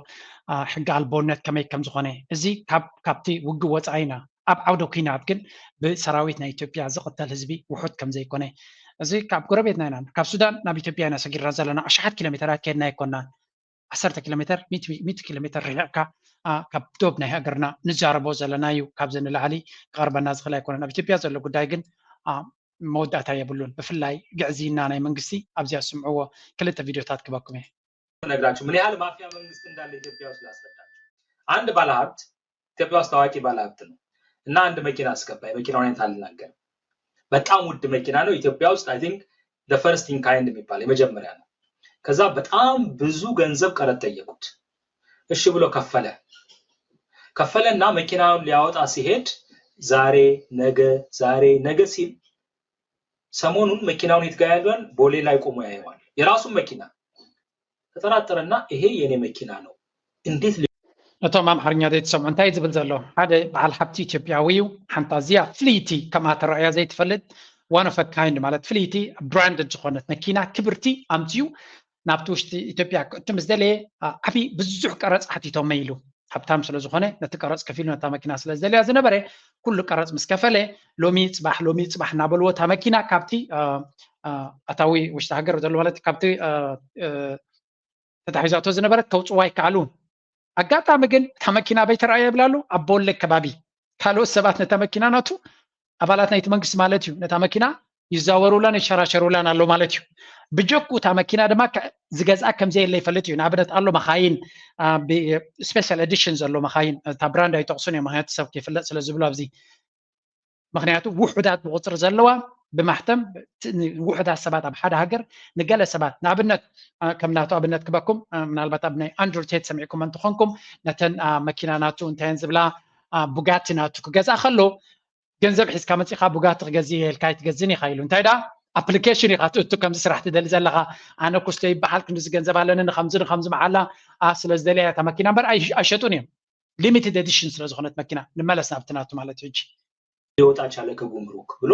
አ፣ ሕጊ ኣልቦነት ከመይ ከም ዝኾነ እዚ ካብ ካብቲ ውግእ ወጻኢ ኢና። ኣብ ዓውደ ኲናት ግን ብሰራዊት ናይ ኢትዮጵያ ዝቕተል ህዝቢ ውሑድ ከም ዘይኮነ እዚ ካብ ጎረቤትና ኢና ካብ ሱዳን ናብ ኢትዮጵያ ኢና ሰጊርና ዘለና። ኣሽሓት ኪሎ ሜተራት ከድና ኣይኮናን። ዓሰርተ ኪሎ ሜተር ሚእቲ ኪሎ ሜተር ርሒቕካ ካብ ዶብ ናይ ሃገርና ንዛረቦ ዘለና እዩ። ካብዚ ንላዕሊ ክቐርበና ዝኽእል ኣይኮነን። ኣብ ኢትዮጵያ ዘሎ ጉዳይ ግን መወዳእታ የብሉን። ብፍላይ ግዕዝይና ናይ መንግስቲ ኣብዚኣ ስምዕዎ። ክልተ ቪድዮታት ክበኩም እየ። ነግራችሁ ምን ያህል ማፊያ መንግስት እንዳለ ኢትዮጵያ ውስጥ ላስረዳችሁ። አንድ ባለሀብት ኢትዮጵያ ውስጥ ታዋቂ ባለሀብት ነው እና አንድ መኪና አስገባ። የመኪናውን አይነት አልናገርም። በጣም ውድ መኪና ነው። ኢትዮጵያ ውስጥ I think the first in kind የሚባል የመጀመሪያ ነው። ከዛ በጣም ብዙ ገንዘብ ቀረጥ ጠየቁት። እሺ ብሎ ከፈለ። ከፈለና መኪናውን ሊያወጣ ሲሄድ ዛሬ ነገ፣ ዛሬ ነገ ሲል ሰሞኑን መኪናውን የት ጋ ያለን ቦሌ ላይ ቆሞ ያየዋል። የራሱን መኪና ተጠራጠረና ይሄ የኔ መኪና ነው እንዴት ነቶም ኣምሓርኛ ዘይትሰምዑ እንታይ ዝብል ዘሎ ሓደ በዓል ሃብቲ ኢትዮጵያዊ እዩ። ሓንቲ ኣዝያ ፍልይቲ ከምኣ ተረእያ ዘይትፈልጥ one of a kind ማለት ፍልይቲ ብራንድድ ዝኾነት መኪና ክብርቲ ኣምፅኡ ናብቲ ውሽጢ ኢትዮጵያ ክእቱ ምስ ደለየ ዓብዪ ብዙሕ ቀረፅ ሓቲቶመ ኢሉ። ሃብታም ስለ ዝኾነ ነቲ ቀረፅ ከፊሉ ነታ መኪና ስለ ዝደልያ ዝነበረ ኩሉ ቀረፅ ምስ ከፈለ ሎሚ ፅባሕ ሎሚ ፅባሕ እናበልዎ እታ መኪና ካብቲ ኣታዊ ውሽጢ ሃገር ዘሎ ማለት ካብቲ ተታሒዛቶ ዝነበረት ከውፅዋ ይከኣሉ። ኣጋጣሚ ግን እታ መኪና በይተረኣየ ይብላሉ ኣብ ቦሌ ከባቢ ካልኦት ሰባት ነታ መኪና ናቱ ኣባላት ናይቲ መንግስቲ ማለት እዩ ነታ መኪና ይዛወሩላን ይሸራሸሩላን ኣሎ ማለት እዩ። ብጀኩ እታ መኪና ድማ ዝገዝኣ ከምዘየለ ይፈልጥ እዩ። ንኣብነት ኣሎ መኻይን ስፔሻል ኤዲሽን ዘሎ መኻይን እታ ብራንድ ኣይጠቕሱን እዮም። ምክንያቱ ሰብ ከይፍለጥ ስለ ዝብሉ ኣብዚ ምክንያቱ ውሑዳት ብቁፅሪ ዘለዋ ብማሕተም ውሑዳት ሰባት ኣብ ሓደ ሃገር ንገለ ሰባት ንኣብነት ከም ናቱ ኣብነት ክበኩም ምናልባት ኣብ ናይ ኣንድሩ ቴት ሰሚዕኩም እንትኾንኩም ነተን መኪና ናቱ እንታየን ዝብላ ቡጋቲ ናቱ ክገዝኣ ከሎ ገንዘብ ሒዝካ መፂኻ ቡጋቲ ክገዝእ እየ ኢልካ ኣይትገዝን ኢኻ ኢሉ እንታይ ደኣ ኣፕሊኬሽን ኢኻ ትእቱ ከምዚ ስራሕ ትደሊ ዘለኻ ኣነ ኩስቶ ይበሃል ክንድዚ ገንዘብ ኣለኒ ንከምዚ ንከምዚ መዓላ ስለ ዝደልያ እታ መኪና እምበር ኣይሸጡን እዮም። ሊሚትድ ኤዲሽን ስለ ዝኾነት መኪና ንመለስ ናብቲ ናቱ ማለት እዩ። ሕጂ ሊወጣ ቻለ ከጉምሩክ ብሎ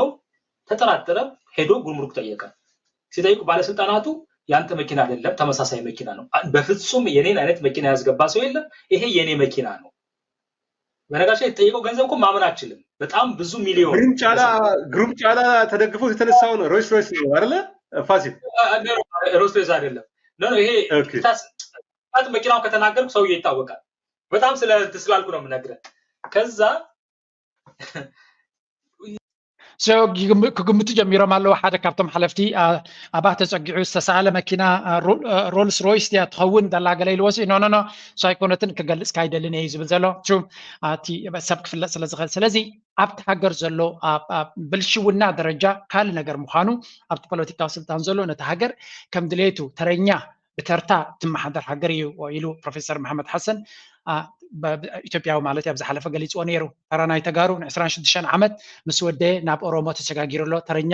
ተጠራጠረ። ሄዶ ጉምሩክ ጠየቀ። ሲጠይቁ ባለስልጣናቱ ያንተ መኪና አይደለም ተመሳሳይ መኪና ነው። በፍጹም የኔን አይነት መኪና ያስገባ ሰው የለም። ይሄ የኔ መኪና ነው። በነገራችን ላይ የተጠየቀው ገንዘብ እኮ ማመን አችልም። በጣም ብዙ ሚሊዮን ግሩም ጫላ ግሩም ጫላ ተደግፎ የተነሳው ነው። ሮይስ ሮይስ ነው አይደለ? ፋሲል ሮይስ ሮይስ አይደለም። ኖ ይሄ መኪናውን ከተናገርኩ ሰውዬ ይታወቃል። በጣም ስለ ስላልኩ ነው የምነግርህ። ከዛ So ክግምቱ ጀሚሮም ኣለዉ። ሓደ ካብቶም ሓለፍቲ ኣባ ተፀጊዑ ዝተሰኣለ መኪና ሮልስ ሮይስ እያ ትኸውን ደላ ገለ ኢልዎ ሲ ኖ ኖ ኖ እሱ ኣይኮነትን ክገልፅ ካይደልን እየ ዝብል ዘሎ እቲ ሰብ ክፍለጥ ስለ ዝኽእል። ስለዚ ኣብቲ ሃገር ዘሎ ብልሽውና ደረጃ ካልእ ነገር ምዃኑ ኣብቲ ፖለቲካዊ ስልጣን ዘሎ ነቲ ሃገር ከም ድሌቱ ተረኛ ብተርታ ትመሓደር ሃገር እዩ ኢሉ ፕሮፌሰር መሓመድ ሓሰን ኢትዮጵያዊ ማለት ኣብ ዝሓለፈ ገሊፅዎ ነይሩ። ተራ ናይ ተጋሩ ን ዕስራን ሽዱሽተን ዓመት ምስ ወደ ናብ ኦሮሞ ተሰጋጊሩ ኣሎ። ተረኛ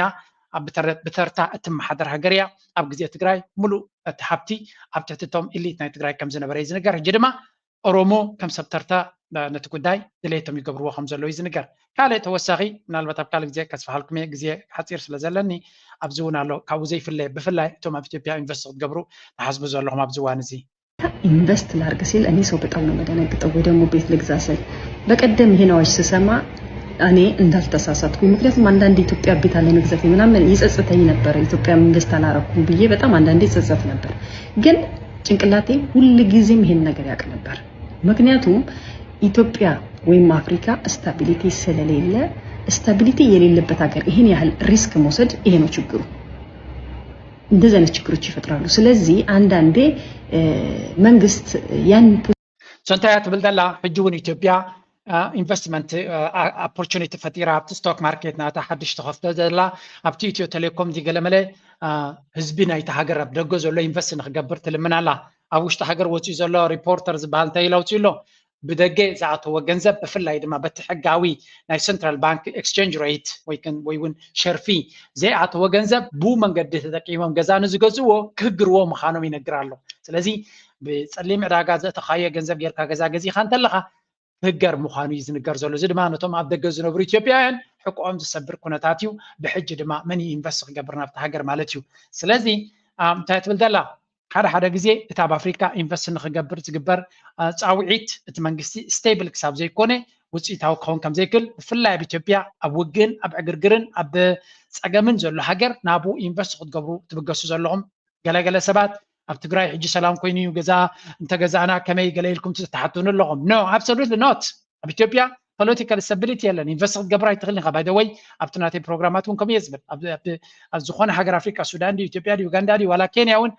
ብተርታ እትመሓደር ሃገር እያ። ኣብ ግዜ ትግራይ ሙሉእ እቲ ሃብቲ ኣብ ትሕቲ እቶም ኢሊት ናይ ትግራይ ከም ዝነበረ እዩ ዝንገር። ሕጂ ድማ ኦሮሞ ከም ሰብ ተርታ ነቲ ጉዳይ ድሌቶም ይገብርዎ ከም ዘለዉ እዩ ዝንገር። ካልእ ተወሳኺ ምናልባት ኣብ ካልእ ግዜ ከስፍሓልኩም እየ፣ ግዜ ሓፂር ስለ ዘለኒ ኣብዚ እውን ኣሎ። ካብኡ ዘይፍለ ብፍላይ እቶም ኣብ ኢትዮጵያ ኢንቨስት ክትገብሩ ትሓስቡ ዘለኹም ኣብዚ እዋን እዚ ኢንቨስት ላርግ ሲል እኔ ሰው በጣም ነው መደነግጠው፣ ወይ ደግሞ ቤት ልግዛ ስል በቀደም ይሄን አዋጅ ስሰማ እኔ እንዳልተሳሳትኩኝ፣ ምክንያቱም አንዳንድ ኢትዮጵያ ቤት አለመግዛት ምናምን ይጸጽተኝ ነበረ። ኢትዮጵያ ኢንቨስት አላረኩም ብዬ በጣም አንዳንዴ ይጸጸት ነበር። ግን ጭንቅላቴ ሁል ጊዜም ይሄን ነገር ያውቅ ነበር። ምክንያቱም ኢትዮጵያ ወይም አፍሪካ ስታቢሊቲ ስለሌለ፣ ስታቢሊቲ የሌለበት ሀገር ይሄን ያህል ሪስክ መውሰድ ይሄ ነው ችግሩ። እንደዚህ አይነት ችግሮች ይፈጥራሉ። ስለዚህ አንዳንዴ መንግስት ያን ሰንታያ ትብል ዘላ ሕጂ እውን ኢትዮጵያ ኢንቨስትመንት ኦፖርቹኒቲ ፈጢራ ኣብቲ ስቶክ ማርኬት ናታ ሓድሽ ተኸፍተ ዘላ ኣብቲ ኢትዮ ቴሌኮም ዲገለመለ ህዝቢ ናይቲ ሃገር ኣብ ደገ ዘሎ ኢንቨስት ንክገብር ትልምን ኣላ። ኣብ ውሽጢ ሃገር ወፂኡ ዘሎ ሪፖርተር ዝበሃል እንታይ ኢለ ኣውፅኡ ኣሎ? ብደገ ዝኣተወ ገንዘብ ብፍላይ ድማ በቲ ሕጋዊ ናይ ሰንትራል ባንክ ኤክስቸንጅ ሬት ወይ እውን ሸርፊ ዘይኣተወ ገንዘብ ብኡ መንገዲ ተጠቂሞም ገዛ ንዝገዝእዎ ክህግርዎ ምዃኖም ይነግር ኣሎ። ስለዚ ብፀሊም ዕዳጋ ዘእተኻዮ ገንዘብ ጌርካ ገዛ ገዚእኻ እንተለኻ ክህገር ምዃኑ እዩ ዝንገር ዘሎ። እዚ ድማ ነቶም ኣብ ደገ ዝነብሩ ኢትዮጵያውያን ሕቆኦም ዝሰብር ኩነታት እዩ። ብሕጂ ድማ መን ኢንቨስት ክገብር ናብቲ ሃገር ማለት እዩ። ስለዚ እንታይ ትብል ዘላ ሓደ ሓደ ግዜ እቲ ኣብ ኣፍሪካ ኢንቨስት ንክገብር ዝግበር ፃውዒት እቲ መንግስቲ ስቴብል ክሳብ ዘይኮነ ውፅኢታዊ ክኸውን ከም ዘይክእል ብፍላይ ኣብ ኢትዮጵያ ኣብ ውግእን ኣብ ዕግርግርን ኣብ ፀገምን ዘሎ ሃገር ናብኡ ኢንቨስት ክትገብሩ ትብገሱ ዘለኹም ገለገለ ሰባት ኣብ ትግራይ ሕጂ ሰላም ኮይኑ እዩ ገዛ እንተገዛእና ከመይ ገለ ኢልኩም ትትሓቱኒ ኣለኹም። No, absolutely not። ኣብ ኢትዮጵያ ፖለቲካል ስታቢሊቲ የለን። ኢንቨስት ክትገብር ኣይትኽእልን ኢኻ። ባይ ዘ ወይ ኣብቲ ናተይ ፕሮግራማት እውን ከምኡ እየ ዝብል። ኣብ ዝኾነ ሃገር ኣፍሪቃ ሱዳን ድዩ ኢትዮጵያ ድዩ ዩጋንዳ ድዩ ዋላ ኬንያ እውን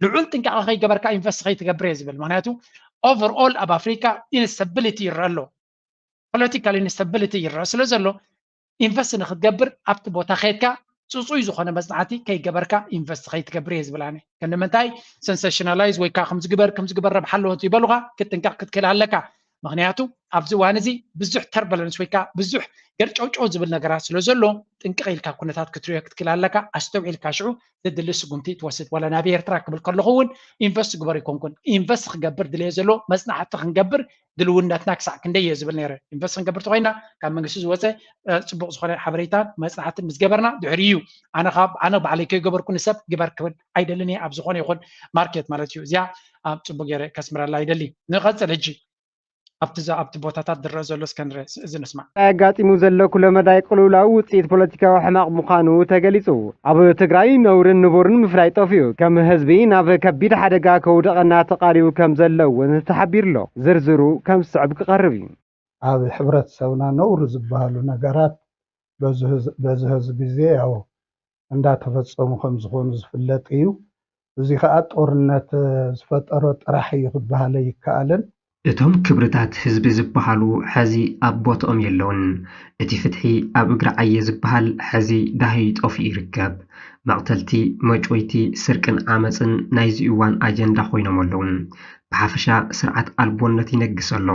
ልዑል ጥንቃቐ ከይገበርካ ኢንቨስት ከይትገብር እየ ዝብል። ምክንያቱ ኦቨርኦል ኣብ ኣፍሪካ ኢንስታቢሊቲ ይረአ ኣሎ። ፖለቲካል ኢንስታቢሊቲ ይረአ ስለ ዘሎ ኢንቨስት ንክትገብር ኣብቲ ቦታ ከድካ ፅፁይ ዝኾነ መፅናዕቲ ከይገበርካ ኢንቨስት ከይትገብር እየ ዝብል ኣነ። ክንዲ ምንታይ ሰንሴሽናላይዝ ወይ ከዓ ከምዝግበር ከምዝግበር ረብሓ ኣለዎ ይበሉካ ክትጥንቀቕ ክትክእል ኣለካ። ምክንያቱ ኣብዚ እዋን እዚ ብዙሕ ተርበለንስ ወይ ከዓ ብዙሕ ገርጨውጨው ዝብል ነገራት ስለ ዘሎ ጥንቅቕ ኢልካ ኩነታት ክትሪኦ ክትክእል ኣለካ። ኣስተውዒልካ ሽዑ ዘድሊ ስጉምቲ ትወስድ። ዋላ ናብ ኤርትራ ክብል ከለኹ እውን ኢንቨስት ግበር ይኮንኩን ኢንቨስት ክገብር ድልየ ዘሎ መፅናዕቲ ክንገብር ድልውነትና ክሳዕ ክንደይ እየ ዝብል ነይረ። ኢንቨስት ክንገብር ተኮይና ካብ መንግስቲ ዝወፀ ፅቡቅ ዝኮነ ሓበሬታን መፅናዕትን ምስ ገበርና ድሕሪ እዩ ኣነ ካብ ኣነ ባዕለይ ከይገበርኩ ንሰብ ግበር ክብል ኣይደልን እየ ኣብ ዝኮነ ይኹን ማርኬት ማለት እዩ። እዚኣ ኣብ ፅቡቅ ገይረ ከስምረላ ይደሊ። ንቀፅል ሕጂ ኣብቲ ኣብቲ ቦታታት ዝረአ ዘሎ እስከ ንረ እዚ ንስማዕ። ኣጋጢሙ ዘሎ ኩለመዳይ ቅልውላው ውፅኢት ፖለቲካዊ ሕማቕ ምዃኑ ተገሊፁ። ኣብ ትግራይ ነውርን ንቡርን ምፍላይ ጠፊኡ ከም ህዝቢ ናብ ከቢድ ሓደጋ ከውደቐና ተቓሪቡ ከም ዘሎ እውን ተሓቢሩ ኣሎ። ዝርዝሩ ከም ዝስዕብ ክቐርብ እዩ። ኣብ ሕብረተሰብና ነውሪ ዝበሃሉ ነገራት በዚ ሕዚ ግዜ ያው እንዳተፈፀሙ ከም ዝኾኑ ዝፍለጥ እዩ። እዚ ከዓ ጦርነት ዝፈጠሮ ጥራሕ እዩ ክበሃል ኣይከኣልን። እቶም ክብርታት ህዝቢ ዝበሃሉ ሐዚ ኣብ ቦትኦም የለውን። እቲ ፍትሒ ኣብ እግሪ ዓየ ዝበሃል ሐዚ ዳህዩ ጠፊኡ ይርከብ። መቕተልቲ፣ መጭወይቲ፣ ስርቅን ዓመፅን ናይዚ እዋን ኣጀንዳ ኮይኖም ኣለዉ። ብሓፈሻ ስርዓት ኣልቦነት ይነግስ ኣሎ።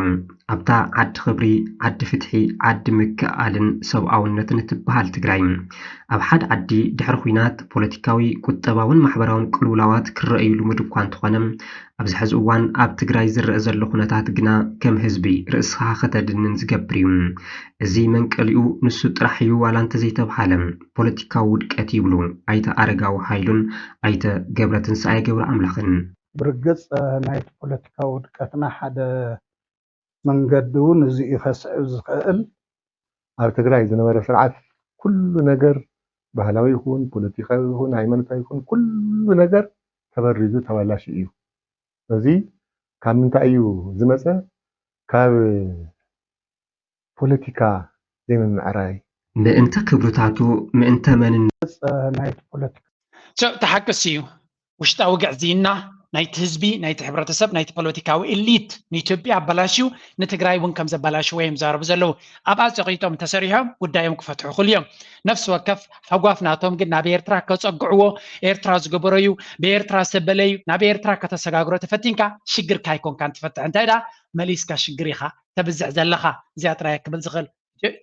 ኣብታ ዓዲ ክብሪ፣ ዓዲ ፍትሒ፣ ዓዲ ምክእኣልን ሰብኣውነትን እትበሃል ትግራይ፣ ኣብ ሓደ ዓዲ ድሕሪ ኹናት ፖለቲካዊ፣ ቁጠባውን ማሕበራውን ቅልውላዋት ክረኣዩ ልሙድ እኳ እንተኾነ፣ ኣብዚ ሕዚ እዋን ኣብ ትግራይ ዝረአ ዘሎ ኩነታት ግና ከም ህዝቢ ርእስኻ ከተድንን ዝገብር እዩ። እዚ መንቀሊኡ ንሱ ጥራሕ እዩ ዋላ እንተዘይተብሃለ ፖለቲካዊ ውድቀት ይብሉ ኣይተ ኣረጋዊ ሃይሉን ኣይተ ገብረትንሳኤ ገብረኣምላኽን። ብርግፅ ናይቲ ፖለቲካዊ ውድቀትና ሓደ መንገዲ እውን እዚ እዩ ከስዕብ ዝኽእል። ኣብ ትግራይ ዝነበረ ስርዓት ኩሉ ነገር ባህላዊ ይኹን ፖለቲካዊ ይኹን ሃይማኖታዊ ይኹን ኩሉ ነገር ተበሪዙ ተባላሽዩ እዩ። እዚ ካብ ምንታይ እዩ ዝመፀ? ካብ ፖለቲካ ዘይምምዕራይ ምእንተ ክብርታቱ ምእንተ መንነቱ ናይቲ ፖለቲካ ተሓቅስ እዩ። ውሽጣዊ ግዕዝይና ናይቲ ህዝቢ፣ ናይቲ ሕብረተሰብ፣ ናይቲ ፖለቲካዊ ኢሊት ንኢትዮጵያ ኣበላሽዩ ንትግራይ እውን ከም ዘበላሽዎ እዮም ዝዛረቡ ዘለዉ። ኣብኣ ጸቒጦም ተሰሪሖም ጉዳዮም ክፈትሑ ክእሉ እዮም። ነፍሲ ወከፍ ሓጓፍ ናቶም ግን ናብ ኤርትራ ከጸግዕዎ፣ ኤርትራ ዝገበሮ እዩ፣ ብኤርትራ ዝተበለ እዩ፣ ናብ ኤርትራ ከተሰጋግሮ ተፈቲንካ ሽግርካ ኣይኮንካን ትፈትሕ። እንታይ ደኣ መሊስካ ሽግር ኢኻ ተብዝሕ ዘለኻ። እዚኣ ጥራይ ክብል ዝኽእል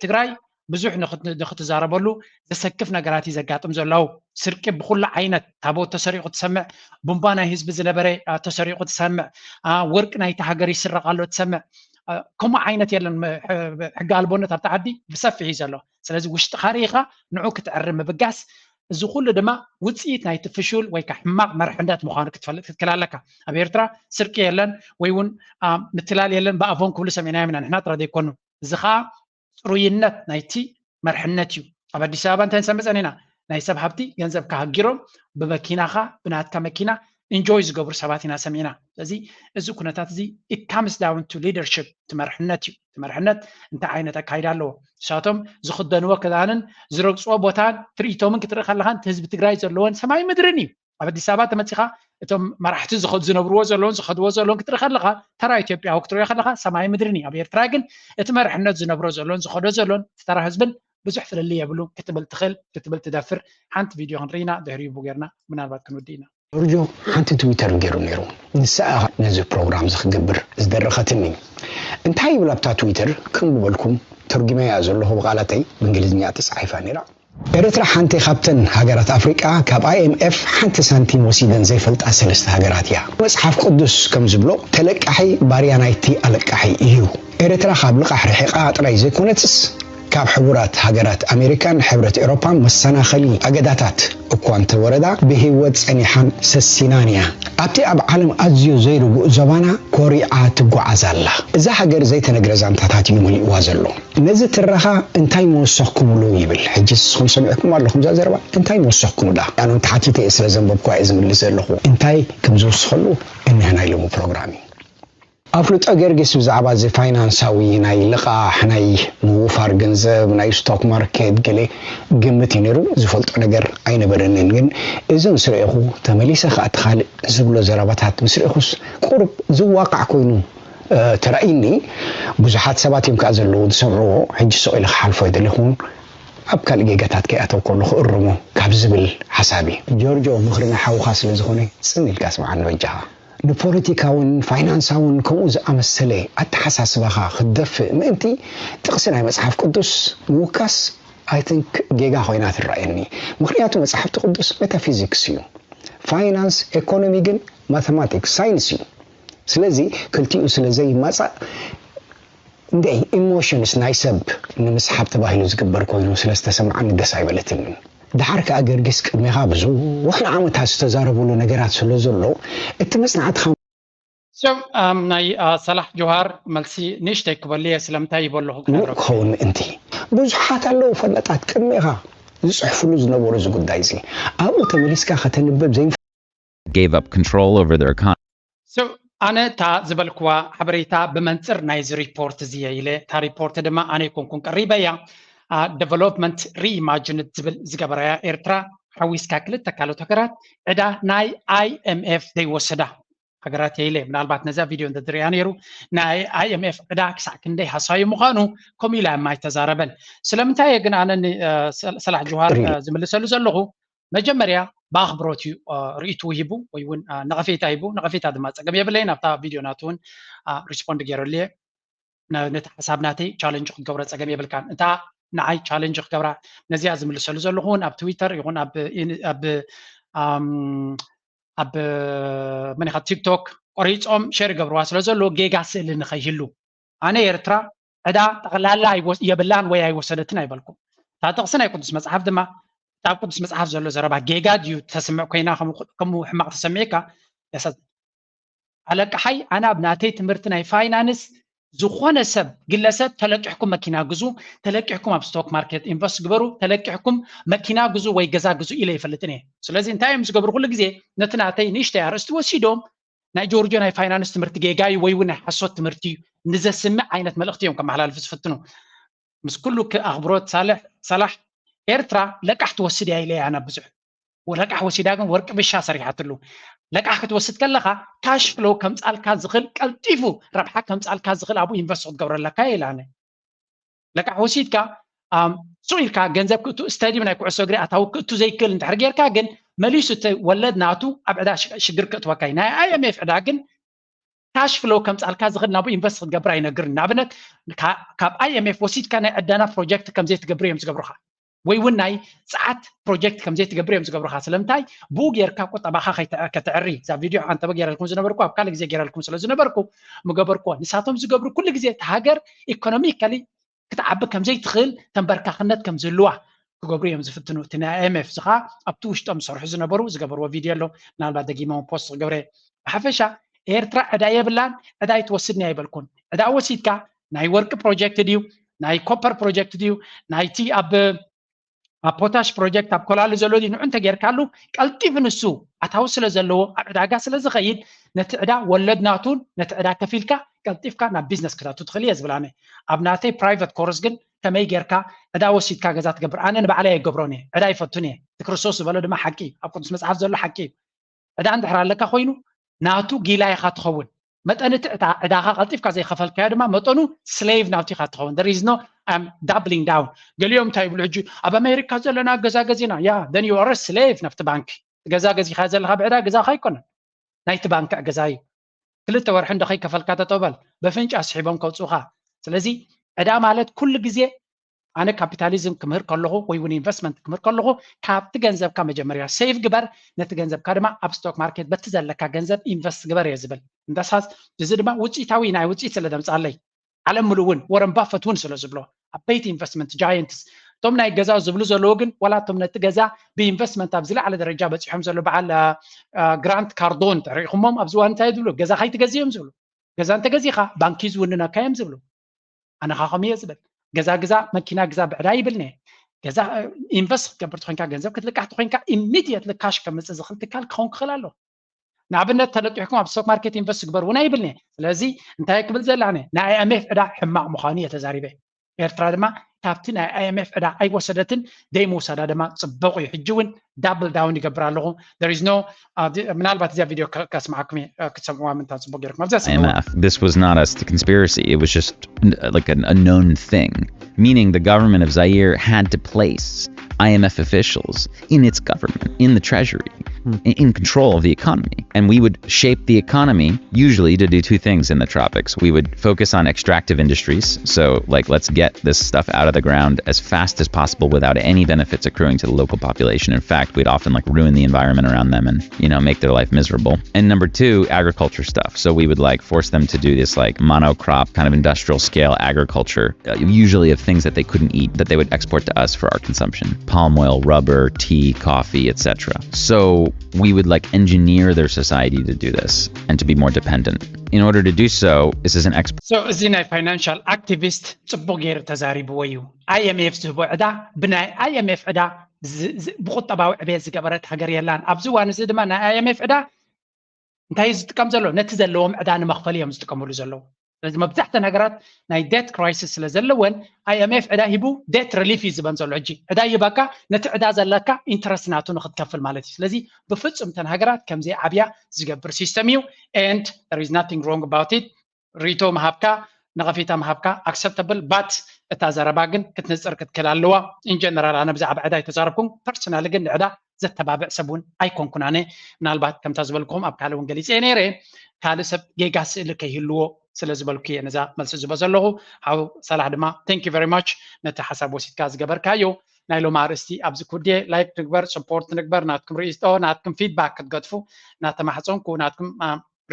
ትግራይ ብዙሕ ንክትዛረበሉ ዘሰክፍ ነገራት እዩ ዘጋጥም ዘሎ። ስርቂ ብኩሉ ዓይነት፣ ታቦት ተሰሪቑ ትሰምዕ፣ ቡምባ ናይ ህዝቢ ዝነበረ ተሰሪቑ ትሰምዕ፣ ወርቂ ናይቲ ሃገር ይስረቕ ኣሎ ትሰምዕ። ከምኡ ዓይነት የለን። ሕጊ ኣልቦነት ኣብቲ ዓዲ ብሰፊሕ እዩ ዘሎ። ስለዚ ውሽጥኻ ርኢኻ ንዑ ክትዕሪ ምብጋስ፣ እዚ ኩሉ ድማ ውፅኢት ናይቲ ፍሹል ወይ ከዓ ሕማቕ መርሕነት ምዃኑ ክትፈልጥ ክትክል ኣለካ። ኣብ ኤርትራ ስርቂ የለን ወይ እውን ምትላል የለን ብኣፎም ክብሉ ሰሚዕናዮም ኢና። ንሕና ጥራይ ዘይኮኑ፣ እዚ ከዓ ፅሩይነት ናይቲ መርሕነት እዩ። ኣብ ኣዲስ ኣበባ እንታይ ንሰምዕ ፀኒና? ናይ ሰብ ሃብቲ ገንዘብካ ሃጊሮም ብመኪናኻ ብናትካ መኪና ኢንጆይ ዝገብሩ ሰባት ኢና ሰሚዕና። ስለዚ እዚ ኩነታት እዚ it comes down to leadership፣ እቲ መርሕነት እዩ። እቲ መርሕነት እንታይ ዓይነት ኣካይዳ ኣለዎ? ንሳቶም ዝኽደንዎ ክዳንን ዝረግፅዎ ቦታን ትርኢቶምን ክትርኢ ከለኻ እቲ ህዝቢ ትግራይ ዘለዎን ሰማይ ምድርን እዩ። ኣብ ኣዲስ ኣበባ ተመፂኻ እቶም መራሕቲ ዝኸዱ ዝነብርዎ ዘለውን ዝኸድዎ ዘለውን ክትርኢ ከለኻ ተራ ኢትዮጵያዊ ክትሪኦ ከለኻ ሰማይ ምድርን እዩ። ኣብ ኤርትራ ግን እቲ መርሕነት ዝነብሮ ዘሎን ዝኸዶ ዘሎን እቲ ተራ ህዝብን ብዙሕ ፍልልይ የብሉን ክትብል ትኽእል ክትብል ትደፍር ሓንቲ ቪድዮ ክንርኢ ኢና። ድሕሪኡ ብኡ ጌርና ምናልባት ክንውድእ ኢና። ጆርጆ ሓንቲ ትዊተር ገይሩ ነይሩ። ንሳ ኢኻ ነዚ ፕሮግራም እዚ ክገብር ዝደረኸትኒ። እንታይ ይብል ኣብታ ትዊተር? ከም ዝበልኩም ተርጉመያ ዘለኹ ብቓላተይ ብእንግሊዝኛ ተጻሒፋ ነይራ። ኤርትራ ሓንቲ ካብተን ሃገራት ኣፍሪቃ ካብ ኣይኤምኤፍ ሓንቲ ሳንቲም ወሲደን ዘይፈልጣ ሰለስተ ሃገራት እያ። መጽሓፍ ቅዱስ ከም ዝብሎ ተለቃሒ ባርያ ናይቲ ኣለቃሒ እዩ። ኤርትራ ካብ ልቓሕ ርሒቓ ጥራይ ዘይኮነትስ ካብ ሕቡራት ሃገራት ኣሜሪካን ሕብረት ኤውሮፓን መሰናኸሊ ኣገዳታት እኳ እንተወረዳ ብህይወት ጸኒሓን ሰሲናን እያ። ኣብቲ ኣብ ዓለም ኣዝዩ ዘይርጉእ ዞባና ኮሪዓ ትጓዓዝ ኣላ። እዛ ሃገር ዘይተነግረ ዛንታታት እዩ መሊእዋ ዘሎ። ነዚ ትረኻ እንታይ ምወሰኽኩምሉ ይብል። ሕጂ ንስኹም ሰሚዕኩም ኣለኹም እዛ ዘረባ እንታይ ምወሰኽኩምላ? ኣነ እውን ተሓቲተ እየ ስለ ዘንበብኩዋ እየ ዝምልስ ዘለኹ። እንታይ ከም ዝውስኸሉ እኒሀ ናይ ሎሚ ፕሮግራም እዩ። ኣፍልጦ ጊዮርጊስ ብዛዕባ እዚ ፋይናንሳዊ ናይ ልቓሕ ናይ ምውፋር ገንዘብ ናይ ስቶክ ማርኬት ገለ ግምት እዩ ነይሩ። ዝፈልጦ ነገር ኣይነበረንን። ግን እዚ ምስ ረኤኹ ተመሊሰ ከዓ እቲ ካልእ ዝብሎ ዘረባታት ምስ ረኤኹስ ቁሩብ ዝዋቃዕ ኮይኑ ተራእይኒ። ብዙሓት ሰባት እዮም ከዓ ዘለዉ ዝሰምዕዎ። ሕጂ ስቕ ኢለ ክሓልፎ ኣይደለኹን። ኣብ ካልእ ጌጋታት ከይኣተው ከሎ ክእርሞ ካብ ዝብል ሓሳብ እዩ። ጆርጆ ምኽሪ ናይ ሓውኻ ስለ ዝኾነ ጽን ኢልካ ስምዓኒ በጃኻ። ንፖለቲካውን ፋይናንሳውን ከምኡ ዝኣመሰለ ኣተሓሳስባኻ ክትደፍእ ምእንቲ ጥቕሲ ናይ መጽሓፍ ቅዱስ ምውካስ I think ጌጋ ኮይና ትረኣየኒ። ምኽንያቱ መጽሓፍቲ ቅዱስ ሜታፊዚክስ እዩ። ፋይናንስ ኤኮኖሚ ግን ማተማቲክስ ሳይንስ እዩ። ስለዚ ክልቲኡ ስለ ዘይማጻእ እንደ ኢሞሽንስ ናይ ሰብ ንምስሓብ ተባሂሉ ዝግበር ኮይኑ ስለ ዝተሰምዓኒ ደስ ኣይበለትንን። ደሓር ከኣ ገርጊስ ቅድሜኻ ብዙሕ ንዓመታት ዝተዛረብሉ ነገራት ስለ ዘሎ እቲ መጽናዕትኻ So ናይ ሰላሕ ጆሃር መልሲ ንእሽተይ ክበሉ እየ። ስለምንታይ ይበለኹ ምሉእ ክኸውን ምእንቲ ብዙሓት ኣለዉ ፈላጣት ቅድሜኻ ዝጽሕፍሉ ዝነበሩ እዚ ጉዳይ እዚ ኣብኡ ተመሊስካ ከተንብብ ዘይንፍ gave up control over their economy. So ኣነ እታ ዝበልክዋ ሓበሬታ ብመንፅር ናይዚ ሪፖርት እዚ እየ ኢለ እታ ሪፖርት ድማ ኣነ ኣይኮንኩን ቀሪበያ። Development Reimagined ዝብል ዝገበራያ ኤርትራ ሓዊስካ ክልተ ካልኦት ሃገራት ዕዳ ናይ ኣይኤምኤፍ ዘይወሰዳ ሃገራት እየ ኢለ። ምናልባት ነዛ ቪድዮ እንተዝሪኣ ነይሩ ናይ ኣይኤምኤፍ ዕዳ ክሳዕ ክንደይ ሃሳዩ ምዃኑ ከምኡ ኢላ የማይ ተዛረበን። ስለምንታይ እየ ግን ኣነ ሰላሕ ጆሃር ዝምልሰሉ ዘለኹ? መጀመርያ ብኣኽብሮት እዩ ርእይትኡ ሂቡ ወይ እውን ነቐፌታ ሂቡ። ነቐፌታ ድማ ፀገም የብለይን። ኣብታ ቪድዮ ናቱ እውን ሪስፖንድ ገይረሉ እየ። ነቲ ሓሳብ ናተይ ቻለንጅ ክትገብሮ ፀገም የብልካን። እንታ ንዓይ ቻለንጅ ክገብራ ነዚኣ ዝምልሰሉ ዘለኹ እውን ኣብ ትዊተር ይኹን ኣብ ኣብ መን ኢኻ ቲክቶክ ቆሪፆም ሸር ይገብርዋ ስለ ዘለዉ ጌጋ ስእሊ ንኸይህሉ ኣነ ኤርትራ ዕዳ ጠቕላላ የብላን ወይ ኣይወሰደትን ኣይበልኩም። እታ ጥቕሲ ናይ ቅዱስ መፅሓፍ ድማ እታ ኣብ ቅዱስ መፅሓፍ ዘሎ ዘረባ ጌጋ ድዩ ተስምዕ ኮይና ከምኡ ሕማቕ ተሰሚዕካ ያሳዝን። ኣለቃሓይ ኣነ ኣብ ናተይ ትምህርቲ ናይ ፋይናንስ ዝኾነ ሰብ ግለሰብ ተለቂሕኩም መኪና ግዙ፣ ተለቂሕኩም ኣብ ስቶክ ማርኬት ኢንቨስት ግበሩ፣ ተለቂሕኩም መኪና ግዙ ወይ ገዛ ግዙ ኢለ ይፈልጥን እየ። ስለዚ እንታይ እዮም ዝገብሩ? ኩሉ ግዜ ነቲ ናተይ ንእሽተይ ኣርእስቲ ወሲዶም ናይ ጆርጆ ናይ ፋይናንስ ትምህርቲ ጌጋ እዩ ወይ እውን ናይ ሓሶት ትምህርቲ እዩ ንዘስምዕ ዓይነት መልእኽቲ እዮም ከመሓላልፉ ዝፍትኑ። ምስ ኩሉ ኣኽብሮት ሳልሕ ሰላሕ፣ ኤርትራ ለቃሕ ትወስድ እያ ኢለ ኣነ ብዙሕ። ለቃሕ ወሲዳ ግን ወርቂ ብሻ ሰሪሓትሉ። ለቃሕ ክትወስድ ከለኻ ካሽ ፍሎ ከምፃልካ ዝኽእል፣ ቀልጢፉ ረብሓ ከምፃልካ ዝኽእል ኣብኡ ኢንቨስት ክትገብረለካ እየ ኢለ ኣነ። ለቃሕ ወሲድካ ሱቕ ኢልካ ገንዘብ ክእቱ፣ ስታዲየም ናይ ኩዕሶ እግሪ ኣታዊ ክእቱ ዘይክእል እንድሕር ጌርካ ግን መሊሱ እቲ ወለድ ናቱ ኣብ ዕዳ ሽግር ክእትወካ እዩ። ናይ ኣይኤምኤፍ ዕዳ ግን ካሽ ፍሎ ከምፃልካ ዝኽእል ናብኡ ኢንቨስት ክትገብር ኣይነግርን። ንኣብነት ካብ ኣይኤምኤፍ ወሲድካ ናይ ዕደና ፕሮጀክት ከምዘይትገብር እዮም ዝገብሩኻ፣ ወይ እውን ናይ ፀዓት ፕሮጀክት ከምዘይትገብር እዮም ዝገብሩኻ። ስለምንታይ? ብኡ ጌርካ ቁጠባኻ ከተዕሪ። እዛ ቪድዮ ኣንተበ ገይረልኩም ዝነበርኩ ኣብ ካልእ ግዜ ገይረልኩም ስለ ዝነበርኩ ምገበርኩዎ። ንሳቶም ዝገብሩ ኩሉ ግዜ እቲ ሃገር ኢኮኖሚካሊ ክትዓቢ ከምዘይትኽእል ተንበርካኽነት ከምዝህልዋ ክገብሩ እዮም ዝፍትኑ። እቲ ናይ ኣይኤምኤፍ ዝኻ ኣብቲ ውሽጦም ዝሰርሑ ዝነበሩ ዝገበርዎ ቪድዮ ኣሎ። ምናልባት ደጊሞም ፖስት ክገብረ። ብሓፈሻ ኤርትራ ዕዳ የብላን፣ ዕዳ ኣይትወስድን እያ ይበልኩን። ዕዳ ወሲድካ ናይ ወርቂ ፕሮጀክት ድዩ፣ ናይ ኮፐር ፕሮጀክት ድዩ፣ ናይቲ ኣብ ኣብ ፖታሽ ፕሮጀክት ኣብ ኮላሉ ዘሎ ድዩ ንዑ እንተጌርካሉ ቀልጢፉ ንሱ ኣታዊ ስለ ዘለዎ ኣብ ዕዳጋ ስለ ዝኸይድ ነቲ ዕዳ ወለድ ናቱን ነቲ ዕዳ ከፊልካ ቀልጢፍካ ናብ ቢዝነስ ክታቱ ትኽእል እየ ዝብል ኣነ። ኣብ ናተይ ፕራይቨት ኮርስ ግን ከመይ ጌርካ ዕዳ ወሲድካ ገዛ ትገብር? ኣነ ንባዕለይ ኣይገብሮን እየ። ዕዳ ኣይፈቱን እየ። እቲ ክርስቶስ ዝበሎ ድማ ሓቂ እዩ። ኣብ ቅዱስ መጽሓፍ ዘሎ ሓቂ እዩ። ዕዳ እንድሕር ኣለካ ኮይኑ ናቱ ጊላ ኢኻ ትኸውን። መጠን እቲ ዕዳ ዕዳኻ ቀልጢፍካ ዘይኸፈልካዮ ድማ መጠኑ ስሌቭ ናቱ ኢኻ ትኸውን። There is no I'm doubling down። ገሊኦም እንታይ ይብሉ ሕጂ ኣብ ኣሜሪካ ዘለና ገዛ ገዚና ያ then you are a slave ናብቲ ባንክ። ገዛ ገዚኻ ዘለኻ ብዕዳ ገዛኻ ኣይኮነን ናይቲ ባንክ ገዛ እዩ። ክልተ ወርሒ እንዶ ከይከፈልካ ተጠበል በፍንጫ ስሒቦም ከውፅኡኻ። ስለዚ ዕዳ ማለት ኩሉ ግዜ ኣነ ካፒታሊዝም ክምህር ከለኹ ወይ እውን ኢንቨስትመንት ክምህር ከለኹ ካብቲ ገንዘብካ መጀመርያ ሴቭ ግበር፣ ነቲ ገንዘብካ ድማ ኣብ ስቶክ ማርኬት በቲ ዘለካ ገንዘብ ኢንቨስት ግበር እየ ዝብል። እንተሳስ እዚ ድማ ውፅኢታዊ ናይ ውፅኢት ስለ ደምፃለይ ዓለም ምሉእ እውን ወረን ባፈት እውን ስለ ዝብሎ ዓበይቲ ኢንቨስትመንት ጃየንትስ እቶም ናይ ገዛ ዝብሉ ዘለዉ ግን ዋላ እቶም ነቲ ገዛ ብኢንቨስትመንት ኣብ ዝለዓለ ደረጃ በፂሖም ዘሎ በዓል ግራንት ካርዶን ተሪኢኹሞም ኣብዚ እዋን እንታይ ዝብሉ ገዛ ከይትገዝእ እዮም ዝብሉ። ገዛ እንተገዚእኻ ባንኪ ዝውንነካ እዮም ዝብሉ። ኣነ ኻ ከምኡ እየ ዝብል። ገዛ ግዛ መኪና ግዛ ብዕዳ ይብልኒ። ገዛ ኢንቨስት ክትገብር ተኮንካ ገንዘብ ክትልቃሕ ተኮንካ ኢሚድየትሊ ካሽ ከምፅእ ዝኽእል ትካል ክኸውን ክኽእል ኣሎ። ንኣብነት ተለጢሕኩም ኣብ ስቶክ ማርኬት ኢንቨስት ግበር እውን ኣይብልኒ። ስለዚ እንታይ ክብል ዘላነ ናይ ኣይኤምኤፍ ዕዳ ሕማቕ ምዃኑ እየ ተዛሪበ። ኤርትራ ድማ ካብቲ ናይ ኣይኤምኤፍ ዕዳ ኣይወሰደትን። ደይ ምውሳዳ ድማ ፅቡቕ እዩ። ሕጂ እውን ዳብል ዳውን ይገብር ኣለኹ። There is no ምናልባት እዚኣ ቪድዮ ከስማዓኩም ክትሰምዕዋ ምንታ ፅቡቅ ጌርኩም ኣብዚኣ ሰምዕዋ። This was not a conspiracy. It was just like a known thing. Meaning the government of Zaire had to place I M F officials in its government, in the treasury, in control of the economy. And we would shape the economy usually to do two things in the tropics. We would focus on extractive industries. So, like, let's get this stuff out of the ground as fast as possible without any benefits accruing to the local population. In fact, we'd often like ruin the environment around them and, you know, make their life miserable. And number two, agriculture stuff. So we would like force them to do this like monocrop kind of industrial scale agriculture, uh, usually of things that they couldn't eat that they would export to us for our consumption: palm oil, rubber, tea, coffee, et cetera. So we would like engineer their society to do this and to be more dependent. In order to do so, this is an exp- So እዚ ናይ ፋይናንሻል ኣክቲቪስት ጽቡቕ ገይሩ ተዛሪብዎ እዩ። ኣይኤምኤፍ ዝህቦ ዕዳ ብናይ ኣይኤምኤፍ ዕዳ ብቁጠባዊ ዕቤት ዝገበረት ሃገር የላን። ኣብዚ እዋን እዚ ድማ ናይ ኣይኤምኤፍ ዕዳ እንታይ እዩ ዝጥቀም ዘሎ? ነቲ ዘለዎም ዕዳ ንመኽፈሊ እዮም ዝጥቀምሉ ዘለዉ። ስለዚ መብዛሕተን ሃገራት ናይ ዴት ክራይሲስ ስለ ዘለወን ኣይኤምኤፍ ዕዳ ሂቡ ዴት ሪሊፍ እዩ ዝበን ዘሎ። ሕጂ ዕዳ ይህበካ ነቲ ዕዳ ዘለካ ኢንትረስት ናቱ ንክትከፍል ማለት እዩ። ስለዚ ብፍጹም እተን ሃገራት ከምዘይ ዓብያ ዝገብር ሲስተም እዩ። And there is nothing wrong about it። ሪቶ ምሃብካ ነቐፌታ ምሃብካ ኣክሰፕተብል but እታ ዘረባ ግን ክትንፅር ክትክል ኣለዋ። ኢንጀነራል ኣነ ብዛዕባ ዕዳ ኣይተዛረብኩን። ፐርሰናሊ ግን ንዕዳ ዘተባብዕ ሰብ እውን ኣይኮንኩን ኣነ። ምናልባት ከምታ ዝበልኩም ኣብ ካልእ እውን ገሊፀ ነይረ ካልእ ሰብ ጌጋ ስእሊ ከይህልዎ ስለ ዝበልኩ እየ ነዛ መልሲ ዝቦ ዘለኹ። ሓው ሰላሕ ድማ thank you very much ነቲ ሓሳብ ወሲድካ ዝገበርካዮ። ናይ ሎማ ኣርእስቲ ኣብዚ ክውድየ። ላይክ ንግበር፣ ሰፖርት ንግበር። ናትኩም ርእይቶ ናትኩም ፊድባክ ክትገድፉ እናተማሕፀንኩ ናትኩም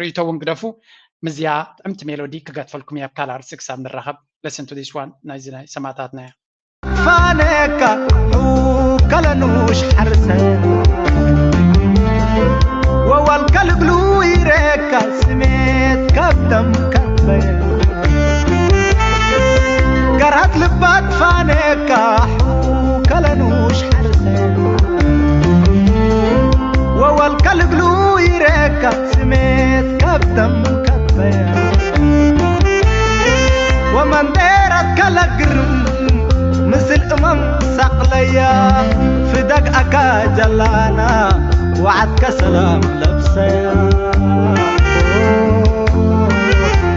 ርእይቶ እውን ግደፉ። ምዝያ ጥዕምቲ ሜሎዲ ክገድፈልኩም እየ ኣብ ካልእ ኣርእስቲ ክሳብ ንራኸብ። Listen to this one ናይዚ ናይ ሰማእታትና እያ። ፋነካ ሑከለኑሽ ሓርሰ ወዋልካ ልግሉ ይረካ ስሜት ካብተም ከበ ገራት ልባት ፋነካ ሑከለኑሽ ሓርሰ ወዋልካ ልግሉ ይረካ ስሜት ካብተም ከበ ግርም ምስል እማም ሳቕለያ ፍዳግ ኣካ ጀላና ወዓትካ ሰላም ለብሰያ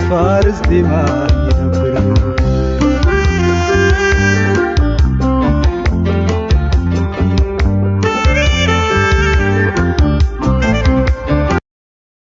ፋርስ ዲማ ይነብር